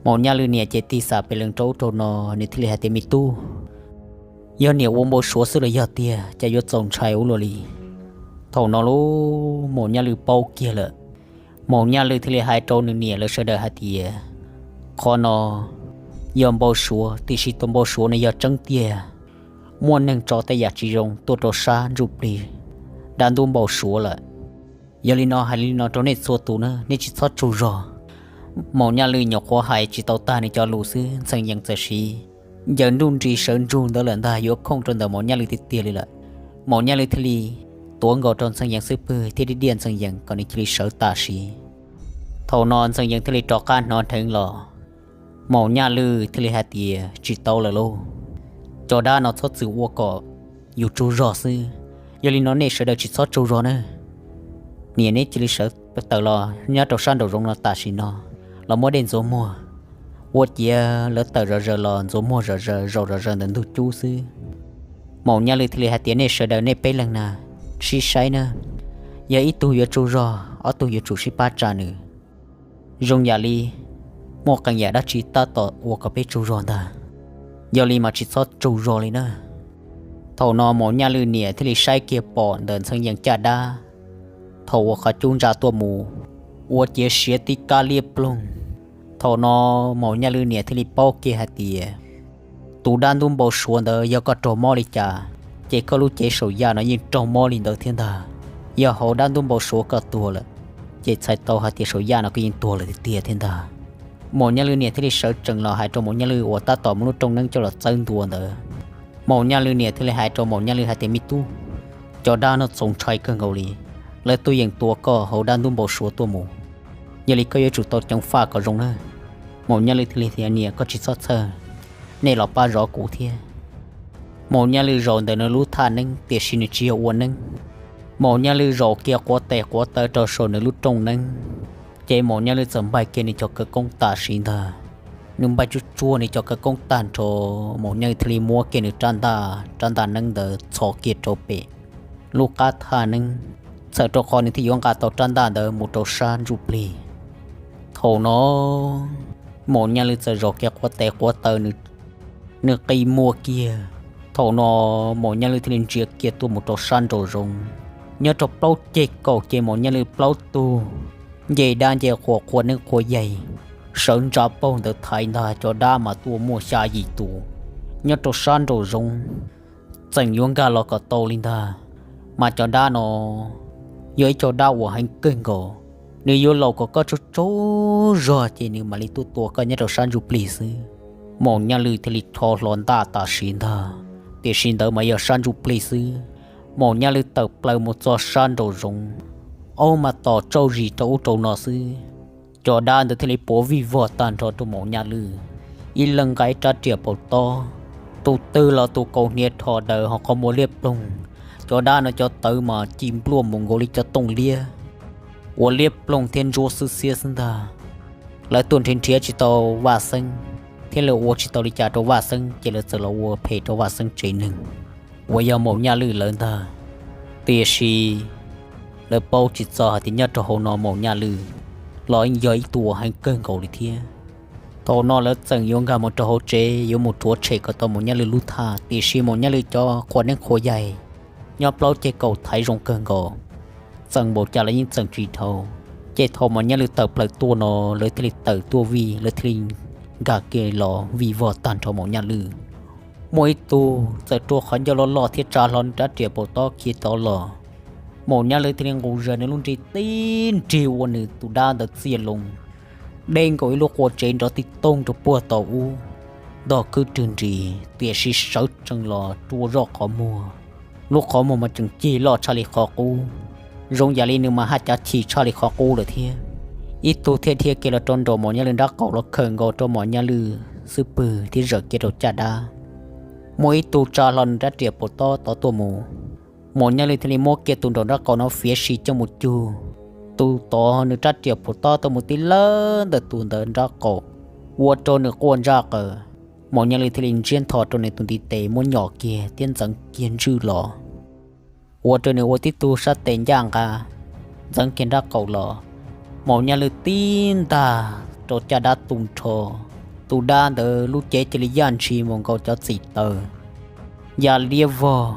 Maum Nyaj Lwj niam ces tig xam pes lees rau ub rau no, nws thiaj li hais tias, me tub, yog niam ua npau suav xwb los yog tiag, cas yuav txaus ntshai ua luaj li? Thaum no lauj, Maum Nyaj Lwj paub kiag lawm. Maum Nyaj Lwj thiaj li hais rau nws niam lawv sawv daws hais tias, qhov no yog npau suav, tiam sis tus npau suav no yog tseeb tiag. Muaj neeg tso tej yam tsis zoo tuaj rau sab ntsuj plig dab ntub npau suav lawm. Yog li no hais li no rau nej txhua tus na, nej tsis txhob tsaug zog. Maum Nyaj Lwj nyuam qhuav hais tsis tau tag nws cov lus xwb, Ntxhee Yees txawm siv ncaws nruj nris sawv ntsug ntawd lawm ntag, yuav khooj rau ntawm Maum Nyaj Lwj tiag tiag li lawm. Maum Nyaj Lwj thiaj li tuav nkaus rau Ntxhee Yees xub pwg thiab diaj diaj Ntxhee Yees kom nws cia li sawv tam sim. Thaum no Ntxhee Yees thiaj li rov qab hnov dheev los. Maum Nyaj Lwj thiaj li hais tias, tsis tau lawm lauj, cov dab no txhob txwm ua kom yus tsaug zog xwb. Yog li no nej sawv daws tsis txhob tsaug zog na. Niam neb cia li sawv tawm los nyob rau sab nraum zoov no tam sim no, los muab dej ntxuav muag. Ua ciav lawv tawm zom zaws los ntxuav muag zom zaws, zaum zom zaws ntawm ntug cub xwb. Maum Nyaj Lwj thiaj li hais tias, nej sawv daws nej peb leeg na, sib saib na, yog ib tug yuav tsaug zog, ob tug yuav tsum sib pab tsa nws. Zoo yam li muaj qee yam dab tsi tab tom ua kom peb tsaug zog ntag. Yog li mas tsis txhob tsaug zog li na. Thaum no Maum Nyaj Lwj niam thiaj li saib kiag pom ntawm Ntxhee Yees caj dab, thaum uas qhov cub ntsa tuaj mus, ua ciav siav tib kab liab ploog. Thaum no Maum Nyaj Lwj niam thiaj li paub kiag hais tias, tus dab ntub npau suav ntawd yog koj raug mob li cas, ces koj lub cev saum yaj no yeej raug mob li ntawd thiab ntag. Yog hauv dab ntub npau suav koj tuag lawm, ces txhais tau hais tias saum yaj no koj yeej tuag lawm tiag tiag thiab ntag. Maum Nyaj Lwj niam thiaj li sawv tsees los hais rau Maum Nyaj Lwj uas tab tom muab lub rooj neeb coj los txawb ntua ntawd. Maum Nyaj Lwj niam thiaj li hais rau Maum Nyaj Lwj hais tias, me tub, cov dab no txaus ntshai kawg nkaus li, lawv tuaj yeem tua koj hauv dab ntub npau suav tuaj mus. Yog li koj yuav tsum tau ceev faj kom zoo na. Maum Nyaj Lwj thiaj li tias, niam, koj tsis txhob txhawj, nej los pab zov kuv thiab. Maum Nyaj Lwj zaum ntawm nws lub thaj neeb, tiam sis nws tsis yog ua neeb. Maum Nyaj Lwj zaum kiag quav tes quav taw rau saum nws lub rooj neeb, ces Maum Nyaj Lwj txawm npaig kiag nws cov khawv koob tam sim ntag. Nws npaig tsuj tsuag nws cov khawv koob tag nrho, Maum Nyaj Lwj thiaj li muab kiag nws rab ntaj, rab ntaj neeb ntawd txhos kiag rau pem lub qab thaj neeb, txhawm rau qhov nws thiaj yuav nqa tau rab ntaj ntawd mus rau sab ntsuj plig. Thaum no Maum Nyaj Lwj txawm zaum kiag quav tes quav taw, nws qi muag kiag. Thaum no Maum Nyaj Lwj thiaj li ntsia kiag tuaj mus rau sab nraum zoov. Nyob rau plaub ceg kaum ces Maum Nyaj Lwj plaub tug nce dab nce qhua, qhua neeb qhua yaig, sawv ntsa paug ntawd thaiv ntag, cov dab mas tuaj muaj xya yim tus nyob rau sab nraum zoov, tseem yuav nkag los kom tau li ntag. Mas cov dab no yog ib co dab uas heev kawg nkaus, nws yuav laus kom koj tsaug tsaug zog ces nws mam li tuaj tua koj nyob rau sab ntsuj plig xwb. Maum Nyaj Lwj thiaj li rho hlo ntaj tam sim ntag, tiam sis ntawd mas yog sab ntsuj plig xwb. Maum Nyaj Lwj tawm plaws mus txog sab nraum zoov, aub mas tos tsauj zis rau ub rau no xwb. Cov dab ntawd thiaj li puav vij vog tag nrho rau Maum Nyaj Lwj, ib leeg nqa ib rab riam paum tob, tus twg los tus kaus hniav rho daws ho qhov muag liab ploog. Cov dab no cov tawv mas ci npluaj mus nkaus li cov tooj liab, ua liab ploog thiab ntsuab xwb xiab xwb ntag. Lawv tuaj nrhiav nrhiav tsis tau Vaj Xeeb, thiab lawv ua tsis tau li cas rau Vaj Xeeb ces lawv txawm los ua phem rau Vaj Xeeb tsev neeg uas yog Maum Nyaj Lwj lawv ntag. Tiam sis lawv paub tsis txog hais tias nyob rau hauv no Maum Nyaj Lwj los yog ib tug uas heev kawg nkaus li thiab. Thaum no lawv txawm yuav nkag mus rau hauv tsev yuav mus rhuav tshem kom tau Maum Nyaj Lwm lub thaj, tiam sis Maum Nyaj Lwm cov qhua neeb qhua yaig nyob plaub ceg kaum thaiv zoo kawg nkaus, txeem npaum cas los yeej txeem tsis dhau. Ces thaum Maum Nyaj Lwm tawm plaws tuaj no, lawv thiaj li tawm tuaj vij, lawv thiaj li nkag kiag los vij vog tag nrho Maum Nyaj Lwm. Muaj ib tug txawm rua qhov ncauj loj loj thiab tsa hlo nws rab riam paum tob khiav tod los. Maum Nyaj Lwm thiaj li nqus zaws nws lub nrig tib nrig ua nws tus dab ntawd txias loo, deb nkaus ib lub qua tsev nrov tib tooj rau puag tau ub, ntog kwb rwg nris, tiam sis sawv tsees los rua zoj qhov muag. Lub qhov muag mas tseem cig loj tshaj li qhov qub, zoo yam li nws mas haj cav chim tshaj li qhov qub lawm thiab. Ib tug thiaj dhia kiag los rau nraum Maum Nyaj Lwm nrab qaum los khawm nkaus rau Maum Nyaj Lwm xub pwg thiab zawm kiag rau caj dab. Muaj ib tug tsa hlo nws rab riam paum tob tod tuaj mus. Maum Nyaj Lwm thiaj li muab kiag tus nraum nrab qaum no fiav si coj mus cug. Tus tod nws rab riam paum tob tuaj mus tib lawb ntawm tus ntawd nrab qaum, ua rau nws quaj ntsaj qaws. Maum Nyaj Lwm thiaj li ntsiab ntho rau nws tus ntiv tes muab nyom kiag thiab ntxeev kiag ntswj los, ua rau nws ua tib tug sab tes ncaj nqa, ntxeev kiag nrab qaum los. Maum Nyaj Lwm tib ntag rau caj dab tu nrho, tus dab ntawd lub cev cia li yaj ntshis npaum nkaus cov txim taws, ya liab vog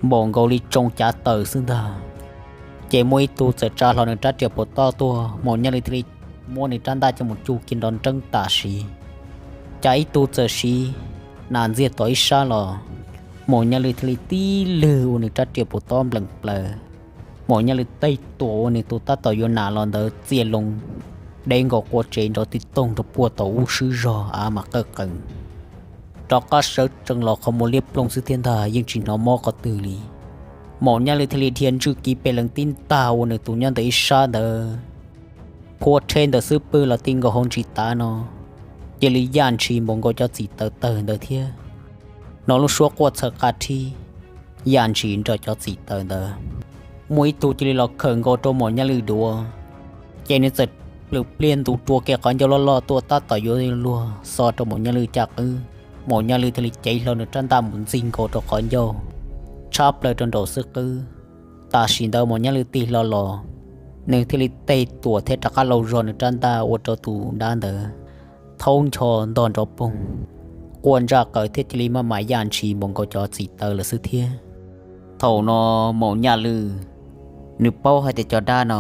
npaum nkaus li tsoo cav taws xwb ntag. Ces muaj ib tug txawm tsa hlo nws rab riam paum tob tuaj, Maum Nyaj Lwm thiaj li muab nws rab ntaj coj mus cug kiag nrov nreeb tam sim. Cas ib tug txawm siv nas ntxiag tom ib sab los, Maum Nyaj Lwm thiaj li tib lwg ua nws rab riam paum tob nplees plaws. Maum Nyaj Lwm tej tuam uas nws tus tab tom yuav nas los ntawd txias loo, deb nkaus qua tsev nrov tib tooj rau puag tau ub swb zog av mas qawj qees. Rov qab sawv tsees los qhov muag liab ploog xwb thiab ntag, yeej tsis hnov mob qhov twg li. Maum Nyaj Lwm thiaj li dhia ntswj kiv pes lees tib ntag ua nws tus nyob ntawm ib sab ntawd phua rhe ntawm xub pwg los ti nkaus hauv ntsis tav no, cia li yaj ntshis npaum nkaus cov txim taws tawg ntawd thiab. Hnov lub suab quaj txhaws qa rhib yaj ntshis nrog cov txim taws ntawd. Muaj ib tug cia li los khawm nkaus rau Maum Nyaj Lwm duav, ces nws txawm plws pliag ntus rua kiag qhov ncauj loj loj tuaj tab tom yuav luag xo rau Maum Nyaj Lwm caj qwb. Maum Nyaj Lwm thiaj li cev hlo nws rab ntaj mus ntxig nkaus rau qhov ncauj, tshab plaws rau nraum xwb qwb. Tam sim ntawd Maum Nyaj Lwm tig hlo los, nws thiaj li tej tuam thiab rov qab laug zog nws rab ntaj ua rau tus dab ntawd thaub ncho ntog nrov poog, quaj ntsaj qaws thiab cia li maj mam yaj ntshis npaum nkaus cov txim taws lawm xwb thiab. Thaum no Maum Nyaj Lwm, nws paub hais tias cov dab no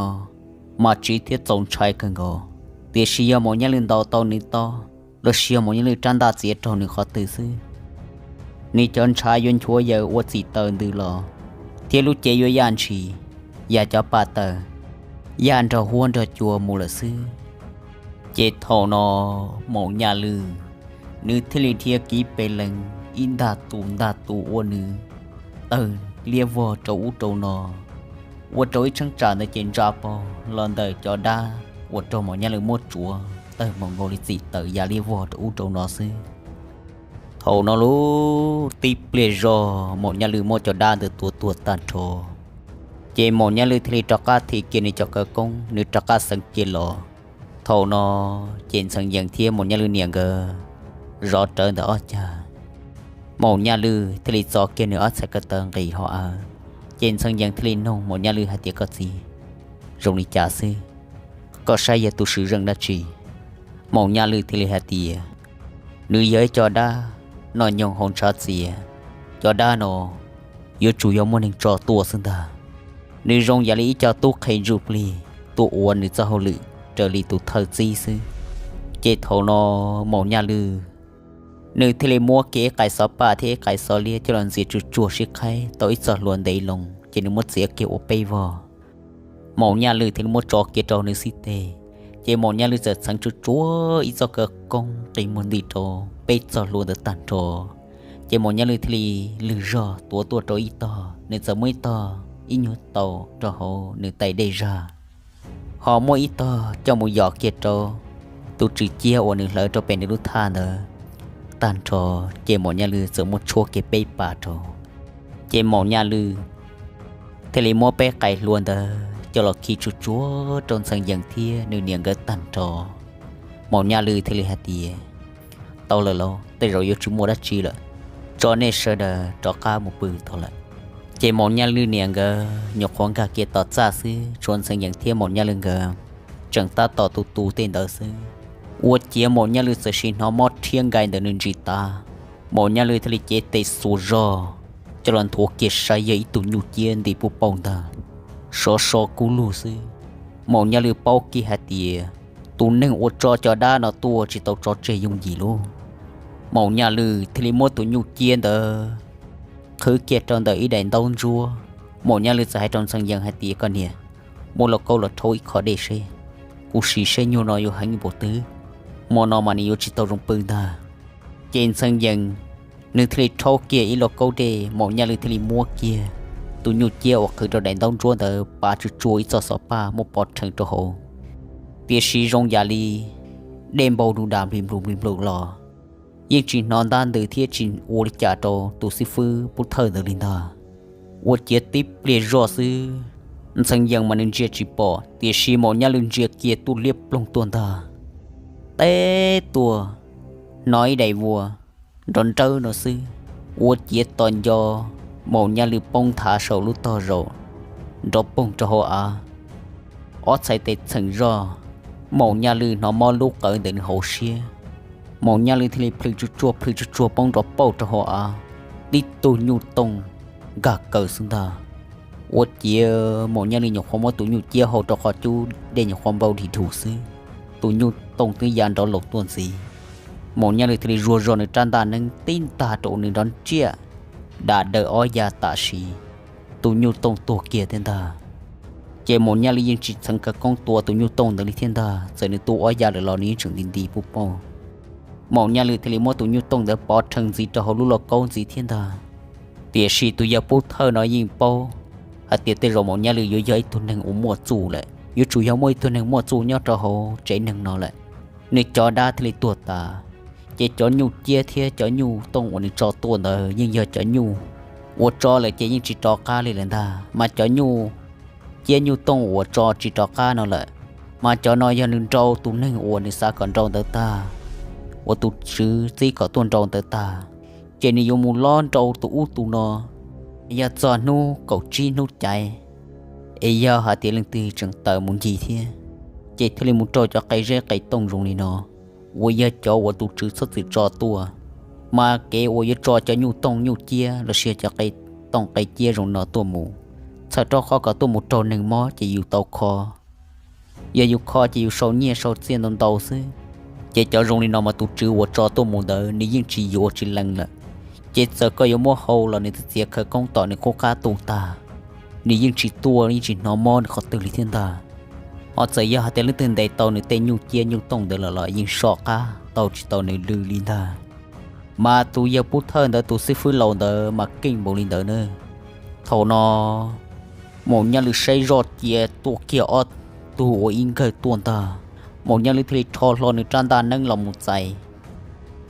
mas tsiv thiab txaus ntshai kawg nkaus, tiam sis yog Maum Nyaj Lwm ntaus tau nws tob los sis yog Maum Nyaj Lwm rab ntaj txiav raug nws qhov twg xwb, nws cov ntshav yuav nchuav yaws ua txim taws ntws los, thiab lub cev yuav yaj ntshis, yam cov pa taws, yaj nrog huab nrog cua mus lawm xwb. Ces thaum no Maum Nyaj Lwm, nws thiaj li dhia kiv pes lees ib ntag tus ntag tus ua nws tawg liab vog rau ub rau no, ua rau ib cheeb tsam ntawd ces ntsa paug los ntawm cov dab uas raug Maum Nyaj Lwm muab tsuav tawg npaum nkaus li txim taws ya liab vog rau ub rau no xwb. Thaum no lub tib pliag zog Maum Nyaj Lwm muab cov dab ntawd tua tuag tag nrho, ces Maum Nyaj Lwm thiaj li rov qab thim kiag nws cov khawv koob, nws rov qab xeev kiag los. Thaum no ces Ntxhee Yees thiab Maum Nyaj Lwm niam nkawd zov rawv ntawm ob cag. Maum Nyaj Lwm thiaj li txov kiag nws ob txhais ko taw nqis hauv av, ces Ntxhee Yees thiaj li noog Maum Nyaj Lwm hais tias, koj txiv, zoo li cas xwb? Koj saib yog tus swm zeej dab tsi? Maum Nyaj Lwm thiaj li hais tias, nws yog ib co dab noj nyoog haus ntshav txias, cov dab no yuav tsum yog muaj neeg tso tuaj xwb ntag. Nws zoo yam li ib co tub qhe ntsuj plig tuaj ua nws txoj hauj lwm raws li tus thawj txib xwb. Ces thaum no Maum Nyaj Lwm, nws thiaj li muab kiag ib qais xov paj thiab ib qais xov liab coj los ntxias tsuag tsuag sib qhaib tau ib txoj hlua ntev loo, ces nws muab txiav kiag ua peb vog. Maum Nyaj Lwm thiaj li muab tso kiag rau nws xib teg, ces Maum Nyaj Lwm txawm txheev tsuag tsuag ib txoj khawv koob qi muag nti rau peb txoj hlua ntawd tag nrho. Ces Maum Nyaj Lwm thiaj li lwg zog tuav tuaj rau ib tog, nws txawm muab ib tog ib nyuag tau rau hauv nws tais dej zag, ho muab ib tog coj mus yos kiag rau tus tswm ciab uas nws hlawv rau pem nws lub thaj ntawd tag nrho. Ces Maum Nyaj Lwm txawm muab tshuab kiag peb pas rau. Ces Maum Nyaj Lwm thiaj li muab peb qais hlua ntawd coj los khi tsuag tsuag rau Ntxhee Yees thiab nws niam nkawd tag nrho. Maum Nyaj Lwm thiaj li hais tias, tau lawm lauj, tej zaum yuav tsis muaj dab tsi lawm, tso nej sawv daws rov qab mus pw tau lawm. Ces Maum Nyaj Lwm niam nkawd nyuam qhuav nkag kiag tom txaj xwb, tshuav Ntxhee Yees thiab Maum Nyaj Lwm nkawd tseem tab tom tu tu tej ntawd xwb. Ua ciav Maum Nyaj Lwj txawm sim hnov mob rhiab nkaus ntawm nws ntsis tav, Maum Nyaj Lwj thiaj li cev tes xuas zog coj los nthuav kiag saib yog ib tug nyuj ciab nti puj pauj ntag, sov so kub lug xwb. Maum Nyaj Lwj paub kiag hais tias tus neeg uas tso cov dab no tuaj tsis tau tso tseg yooj yim lauj. Maum Nyaj Lwj thiaj li muab tus nyuj ciab ntawd qhwv kiag rau ntawm ib daim ntaub ntsuab. Maum Nyaj Lwj txawm hais rau Ntxhee Yees hais tias, koj niam, muab lauj kaub los rhaub ib qho dej seb, kuv sim saib nyuj no yuav heev npaum twg, hmo no mas nws yuav tsis tau zoo pw ntag. Ces Ntxhee Yees nws thiaj li rhaub kiag ib lauj kaub dej, Maum Nyaj Lwj thiaj li muab kiag tus nyuj ciab uas qhwv rau daim ntaub ntsuab ntawd pav tsuj tsuag ib txoj xov paj muab pov rhees rau hauv. Tiam sis zoo yam li dej npau du da npli nplus npli nplus los yeej tsis hnov ntab ntws thiab tsis ua li cas rau tus xib fwb pub thawj ntawd li ntag. Ua ciav tib pliag zoj xwb, Ntxhee Yees mas nws ntsia tsis pom, tiam sis Maum Nyaj Lwj ntsia kiag tuaj liab ploog tuaj ntag. Teb tuaj hnov ib daim vuas nrov nrawb no xwb, ua ciav tos nco Maum Nyaj Lwj poob nthav saum lub tog zaum nrov poog rau hauv av. Ob txhais tes txheem zoj, Maum Nyaj Lwj hnov mob lub qawv ntawm nws hauv siab. Maum Nyaj Lwj thiaj li plhws tsuj tsuag plhws tsuj tsuag poob nrov pauj rau hauv av, tib tug nyuj tooj nkag kaws xwb ntag. Ua ciav Maum Nyaj Lwj nyuam qhuav muab tus nyuj ciab hau rau qhov cub dej nyuam qhuav npau dhi dhus xwb, tus nyuj tooj twb ya nrov laus tuaj ntxiv. Maum Nyaj Lwj thiaj li zuag zog nws rab ntaj neeb tib ntag rau nws nrov ntsiaj, dam daws ob ya tam sim, tus nyuj tooj tuag kiag thiab ntag. Ces Maum Nyaj Lwj yeej tsis txheev khawv koob tua tus nyuj tooj ntawd li thiab ntag, txawm nws tua ob ya lawm los nws yeej tseem nti nti puj pauj. Maum Nyaj Lwj thiaj li muab tus nyuj tooj ntawd pov rhees ntxiv rau hauv lub lauj kaub ntxiv thiab ntag. Tiam sis tus yawg pub thawj no yeej paub hais tias tej zaum Maum Nyaj Lwj yuav yog ib tug neeg uas muaj txuj lawm, yuav tsum yog muaj ib tug neeg muaj txuj nyob rau hauv tsev neeg no lawm, nws cov dab thiaj li tuag tas. Ces cov nyuj ciab thiab cov nyuj tooj uas nws tso tuaj ntawd yeej yog cov nyuj uas tso lawm ces yeej tsis rov qab li lawm ntag, mas cov nyuj ciab nyuj tooj uas tso tsis rov qab no lawm, mas cov no yog nws nrau tus neeg uas nws xav kom nrau ntawd tag, uas tus tswv txib kom tuaj nrau ntawd tag, ces nws yuav mus lob nrau tus ub tus no. Yog txog hnub kaum tsib hnub caiv, es yog hais tias leej twg tseem tawm mus ncig thiab, ces thiaj li mus raug cov qe zeb qe tooj zoo li no, uas yog cov uas tus tswv txhob txwm tso tuaj. Mas kev uas yuav tso cov nyuj tooj nyuj ciab los sis cov qe tooj qe ciab zoo no tuaj mus, txhawm rau qhov kom tuaj mus raug neeg mob ces yus tau kho. Yog yus kho ces yus sau nyiaj sau txiaj ntau ntau xwb. Ces cov zoo li no mas tus tswv uas tso tuaj mus ntawd nws yeej tsis yuav tsis lees lawm. Ces txawm koj yuav muab hau los nws txiav khawv koob tom nws qub qab tu tag, nws yeej tsis tuaj yeej tsis hnov mob nws qhov twg li thiab ntag. Ho txawm yog hais tias leej twg ntes tau nws tej nyuj ciab nyuj tooj ntawd los los yeej soj qab taug tsis tau nws lw li ntag. Mas tus yawg pub thawj ntawd tus xib fwb laus ntawd mas keej npaum li ntawd na. Thaum no Maum Nyaj Lwj saib zoj cia tuaj kiag ob tug ua ib nkawg tuaj ntag. Maum Nyaj Lwj thiaj li rho hlo nws rab ntaj neeb los mus txais,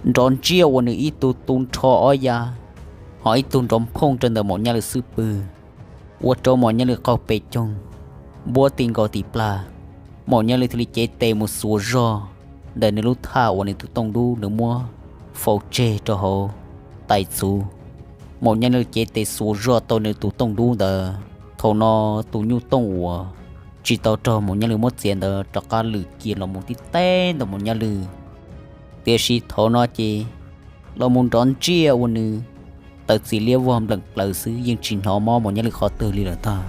nrov ntsiaj ua nws ib tug tu nrho ob ya, ho ib tug nrov phooj rau ntawm Maum Nyaj Lwj xub pwg, ua rau Maum Nyaj Lwj qaug pes coog, npuab ti nkaus tim plag. Maum Nyaj Lwj thiaj li cev tes mus xuas zog ntawm nws lub thaj uas nws tus tooj dub nws muab faus tseg rau hauv tais txhuv. Maum Nyaj Lwj cev tes xuas zog tau nws tus tooj dub ntawd. Thaum no tus nyuj tooj uas tsis tau raug Maum Nyaj Lwj muab txiav ntawd rov qab lwm kiag los mus tib teb ntawm Maum Nyaj Lwj. Tiam sis thaum no ces los mus nrov ntsiaj ua nws taws txim liab vog npleem plaws xwb, yeej tsis hnov mob Maum Nyaj Lwj qhov twg li lawm ntag.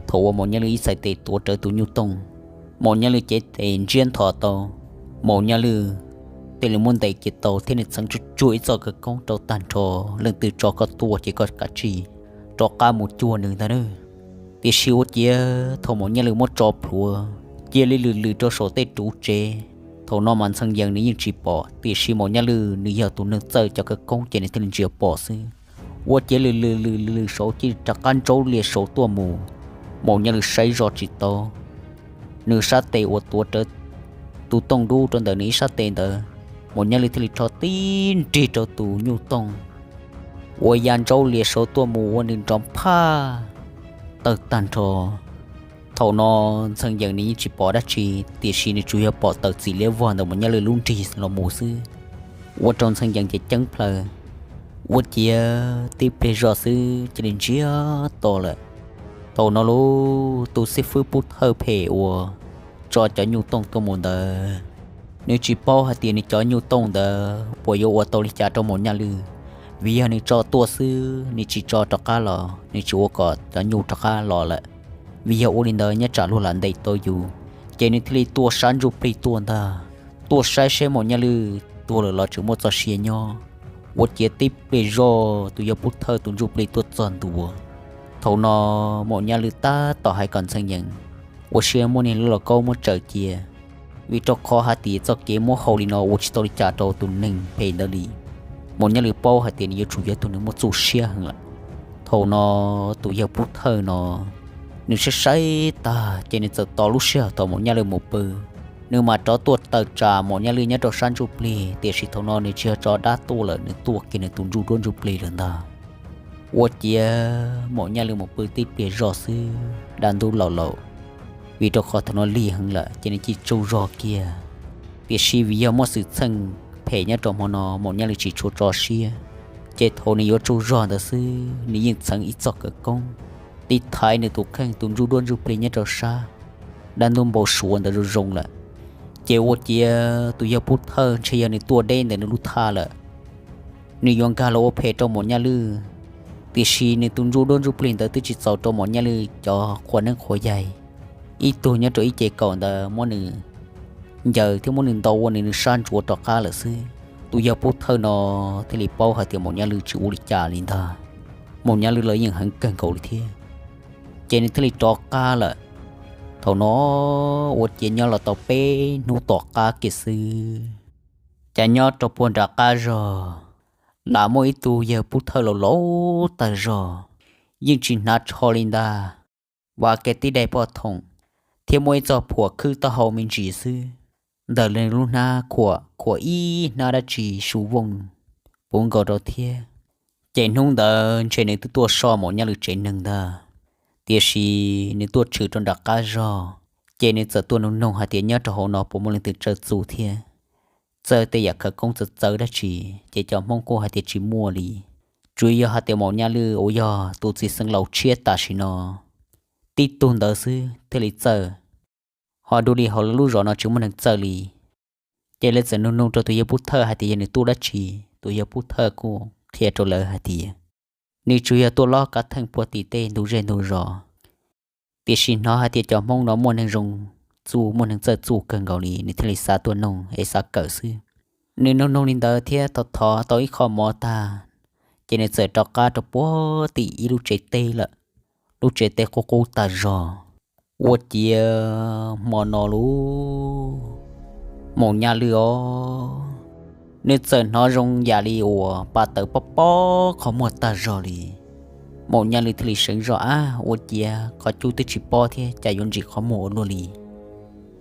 Thaum uas Maum Nyaj Lwj ib txhais tes tuav rawv tus nyuj tooj, Maum Nyaj Lwj cev tes ntsiab nthos tau, Maum Nyaj Lwj thiaj li muab ntes kiag tau thiab nws txheev tsuj tsuag ib txoj khawv koob rau tag nrho, leej twg tso koj tuaj ces koj kav tsij rov qab mus cuag nws ntag na. Tiam sis ua ciav thaum Maum Nyaj Lwj muab tso plhuav cia li lwm lwm rau saum tej ruv tsev, thaum no mas Ntxhee Yees nws yeej tsis pom, tiam sis Maum Nyaj Lwj nws yog tus neeg txawj cov khawv koob ces nws thiaj li ntsia pom xwb. Ua ciav lwm lwm lwm lwm saud cia li rov qab ntsaub lias saud tuaj mus. Maum Nyaj Lwj saib zoj tsis tau, nws sab tes uas tuav rawv tus tooj dub rau ntawm nws ib sab tes ntawd, Maum Nyaj Lwj thiaj li rho tib nrig rau tus nyuj tooj uas ya ntsaub lias saud tuaj mus ua nws nrov phaj tawg tag nrho. Thaum no Ntxhee Yees nws yeej tsis pom dab tsi, tiam sis nws tsuas yog pom taws txim liab vog ntawm Maum Nyaj Lwj lub nrig los mus xwb, ua rau Ntxhee Yees ces ceeb plaws. Ua ciav tib pliag zog xwb cia li ntsiag to lawm. Thaum no lauj, tus xib fwb pub thawj phem uas tso cov nyuj tooj tuaj mus ntawd. Nws tsis paub hais tias nws cov nyuj tooj ntawd puas yuav ua tau li cas rau Maum Nyaj Lwj, vim yog nws tso tuaj xwb, nws tsis tso rov qab los nws tsis ua kom cov nyuj rov qab los lawm. Vim yog ua li ntawd nyob tsam luag lam ntes tau yus, ces nws thiaj li tuaj sab ntsuj plig tuaj ntag, tuaj saib seb Maum Nyaj Lwj tuag lawm los tseem muaj txoj sia nyob. Ua ciav tib pliag zoj tus yawg Pub Thawj tus ntsuj plig tuaj txog ntua. Thaum no Maum Nyaj Lwj tab tom hais kom Ntxhee Yees ua siab muab niag lub lauj kaub muab tsaws cia, vim rau qhov hais tias txoj kev muab hau li no ua tsis tau li cas rau tus neeg phem ntawd li. Maum Nyaj Lwj paub hais tias nws yuav tsum yog tus neeg muaj txuj siab heev lawm. Thaum no tus yawg Pub Thawj no nws saib saib tag ces nws txawm tos lub sij hawm thaum Maum Nyaj Lwj mus pw, nws mam rov tuaj tawm tsam Maum Nyaj Lwj nyob rau sab ntsuj plig, tiam sis thaum no nws tsis yog tso dab tuaj lawm, nws tuaj kiag nws tus ntsuj duab ntsuj plig lawm ntag. Ua ciav Maum Nyaj Lwj mus pw tib pliag zoj xwb dab ntub laus laus, vim rau qhov thaum no lig heev lawm ces nws cia tsaug zog kiag. Tiam sis vim yog muaj xwm txheej phem nyob rau hmo no Maum Nyaj Lwj tsis tshua tso siab, ces thaum nws yuav tsaug zog ntawd xwb nws yeej txheev ib txoj kawv koob tiv thaiv nws tus kheej tus ntsuj duab ntsuj plig nyob rau sab dab ntub npau suav ntawd zoo zoo lawm. Ces ua ciav tus yawg Pub Thawj ntshe yog nws tuaj deb ntawm nws lub thaj lawm, nws yuav nkag los ua phem rau Maum Nyaj Lwj. Tiam sis nws tus ntsuj duab ntsuj plig ntawd twb tsis txaus rau Maum Nyaj Lwj cov qhua neeb qhua yaig, ib tug nyob rau ib ce kaum ntawd muab nws ncaws thiab muab nws ntaus ua nws nws sab ntsuav rov qab lawm xwb. Tus yawg Pub Thawj no thiaj li paub hais tias Maum Nyaj Lwj tsis ua li cas li ntag, Maum Nyaj Lwj lawv yeej heev kawg nkaus li thiab, ces nws thiaj li rov qab lawm. Thaum no ua ciav nyob los tau peb hnub tom qab kiag xwb, cas nyob rau puag nram qab zog lam muaj ib tug yawg Pub Thawj laus laus tag zog, yeej tsis hnav tsho li ntag, vas kiag tib daim poj thoom thiab muaj ib txoj phuam khwb taub hau me ntsis xwb, ntawm nws lub hnab khuam khuam ib hnab dab tsi su vooj puv nkaus rau thiab. Ces hnub ntawd ntshe nws twb tuaj so Maum Nyaj Lwj tsev neeg ntag, tiam sis nws tuaj tshwm rau nram qab zog, ces nws txawm tuaj nug noog hais tias nyob rau hauv no puas muaj leej twg txawj txuj thiab txawj tej yam khawv koob txawv txawv dab tsi, ces cov Hmoob kuj hais tias tsis muaj li, tsuas yog hais tias Maum Nyaj Lwj uas yog tus txiv xeev laus tshiab tam sim no tib tug ntawd xwb thiaj li txawj. Ho dua li hauv lawv lub zos no tsis muaj neeg txawj li. Ces lawv txawm nug nug rau tus yawg Pub Thawj hais tias yog nws tuaj dab tsi, tus yawg Pub Thawj kuj qhia rau lawv hais tias nws tsuas yog tuaj lob kav theej puag tim tej ntug zej ntug zos, tiam sis hnov hais tias cov Hmoob no muaj neeg zoo txuj muaj neeg txawj txuj kawg nkaus li, nws thiaj li xav tuaj noog es xav kawm xwb. Nws nug noog li ntawd thiab thov thov tau ib qho mov tag, ces nws txawm rov qab rau puag tim ib lub tsev teb lawm. Lub tsev teb qub qub tag zog. Ua ciav hmo no lub Maum Nyaj Lwj os, nws txawm hnov zoo yam li uas pa tawv pob pob qhov muag tag zog li. Maum Nyaj Lwj thiaj li seev zog, ab, ua ciav qhov cub twb tsis pob thiab cas yuav ntsim qhov muag ua luaj li.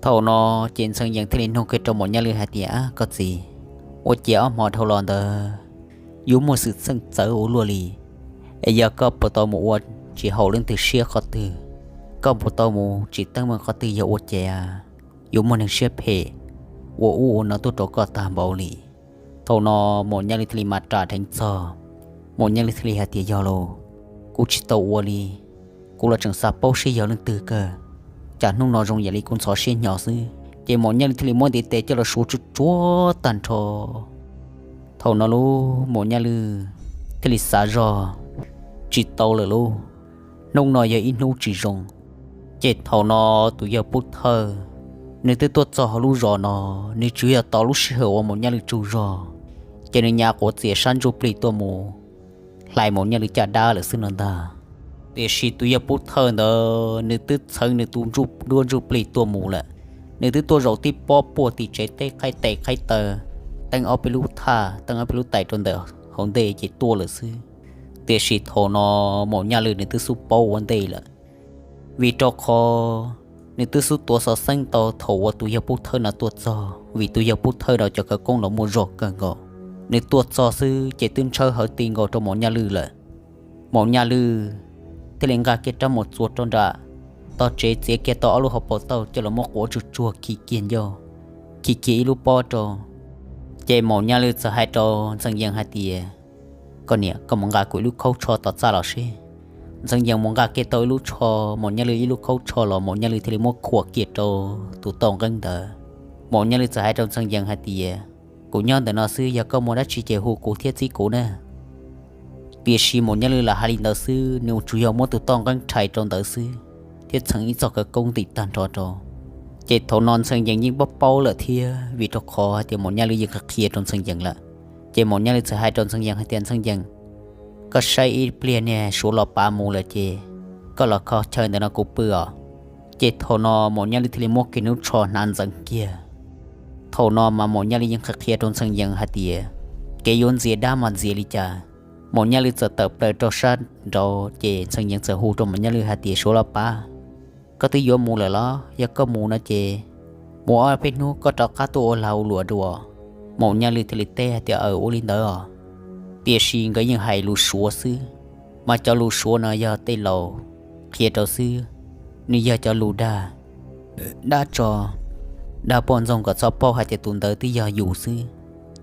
Thaum no ces Ntxhee Yees thiaj li nug kiag rau Maum Nyaj Lwj hais tias, ab, koj txiv, ua ciav ob hmo dhau los ntawd yuav muaj xwm txheej txawv ua luaj li, es yog koj puas tau mus ua tsis haum leej twg siab qhov twg, koj puas tau mus tsim teeb meem qhov twg yog ua cas yuav muaj neeg siab phem ua ub ua no tuaj rau koj tag npaum li. Thaum no Maum Nyaj Lwj thiaj li mam ras dheev txog. Maum Nyaj Lwj thiaj li hais tias, yog lauj, kuv tsis tau ua li, kuv los tseem xav paub seb yog leej twg kawg, cas hnub no zoo yam li kuv ntxhov siab hnyo xwb. Ces Maum Nyaj Lwj thiaj li muab ntiv tes coj los suav tsuag tsuag tag nrho. Thaum no lub Maum Nyaj Lwj thiaj li xav zog, tsis tau lawm lauj, hnub no yog ib hnub tsis zoo. Ces thaum no tus yawg Pub Thawj, nws twb tuaj txog hauv lub zos no, nws tsuas yog tos lub sij hawm uas Maum Nyaj Lwj tsaug zog, ces nws nyas quav txias sab ntsuj plig tuaj mus hlais Maum Nyaj Lwj caj dab lawm xwb no ntag. Tiam sis tus yawg Pub Thawj ntawd nws twb txheev nws tus ntsuj duab ntsuj plig tuaj mus lawm. Nws twb tuaj zaum tib pob puag tim tsev teb qhaib tes qhaib taw, teeb ob peb lub thaj, teeb ob peb lub tais rau ntawm hauv ntej ces tuaj lawm xwb. Tiam sis thaum no Maum Nyaj Lwj nws twb xub paub ua ntej lawm, vim rau qhov nws twb xub tuav xov xeeb tau thaum uas tus yawg Pub Thawj no tuaj txog, vim tus yawg Pub Thawj no cov khawv koob los muaj zog kawg nkaus. Nws tuaj txog xwb ces twb ntshawb hawv ti nkaus rau Maum Nyaj Lwj lawm. Maum Nyaj Lwj thiaj li nqa kiag rab mus txuas rau nram tog tsev, txiav kiag tau ob lub hauv paus tauj coj los muab quav tsuag tsuag khi kiag ncauj, khi kiag ib lub pob rau. Ces Maum Nyaj Lwj txawm hais rau Ntxhee Yees hais tias, koj niam, koj mus nqa kuv ib lub khaub tsho tom txaj los seb. Ntxhee Yees mus nqa kiag tau ib lub tsho, Maum Nyaj Lwj ib lub khaub tsho los Maum Nyaj Lwj thiaj li muab khuam kiag rau tus toj nqeeb ntawd. Maum Nyaj Lwj txawm hais rau Ntxhee Yees hais tias, kuv nyob ntawm no xwb, yog koj muaj dab tsi ces hu kuv thiab txib kuv na. Tiam sis Maum Nyaj Lwj lam hais li ntawd xwb, nws tsuas yog muab tus toj nqeeb rhais rau ntawd xwb, thiab txheev ib txoj khawv koob ntim tag nrho rau. Ces thaum no Ntxhee Yees yeej paub paub lawm thiab, vim rau qhov hais tias Maum Nyaj Lwj yeej qhia qhia rau Ntxhee Yees lawm. Ces Maum Nyaj Lwj txawm hais rau Ntxhee Yees hais tias, Ntxhee Yees, koj saib ib pliag niag Suav los pav mus lawm ces koj los kho chaw ntawm no kuv pw os. Ces thaum no Maum Nyaj Lwj thiaj li muab kiag nws lub tsho hnav ntxeev kiag. Thaum no mas Maum Nyaj Lwj yeej qhia qhia rau Ntxhee Yees hais tias, kev yuav ntxias dab mas ntxias li cas. Maum Nyaj Lwj txawm tawm plaws rau sab nraud ces Ntxhee Yees txawm hu rau Maum Nyaj Lwj hais tias, Suav los pav, koj twb yuav mus lawm los? Yog koj mus no ces mus ob peb hnub koj rov qab tuaj ua lag ua luam dua. Maum Nyaj Lwj thiaj li teb hais tias, aws, ua li ntawd os. Tiam sis nkawd yeej hais lus Suav xwb, mas cov lus Suav no yog tej laus qhia rau xwb, nws yog cov lus dag, dab tso, dag poj ntxoog kom txhob paub hais tias tus ntawd twb yog yus xwb.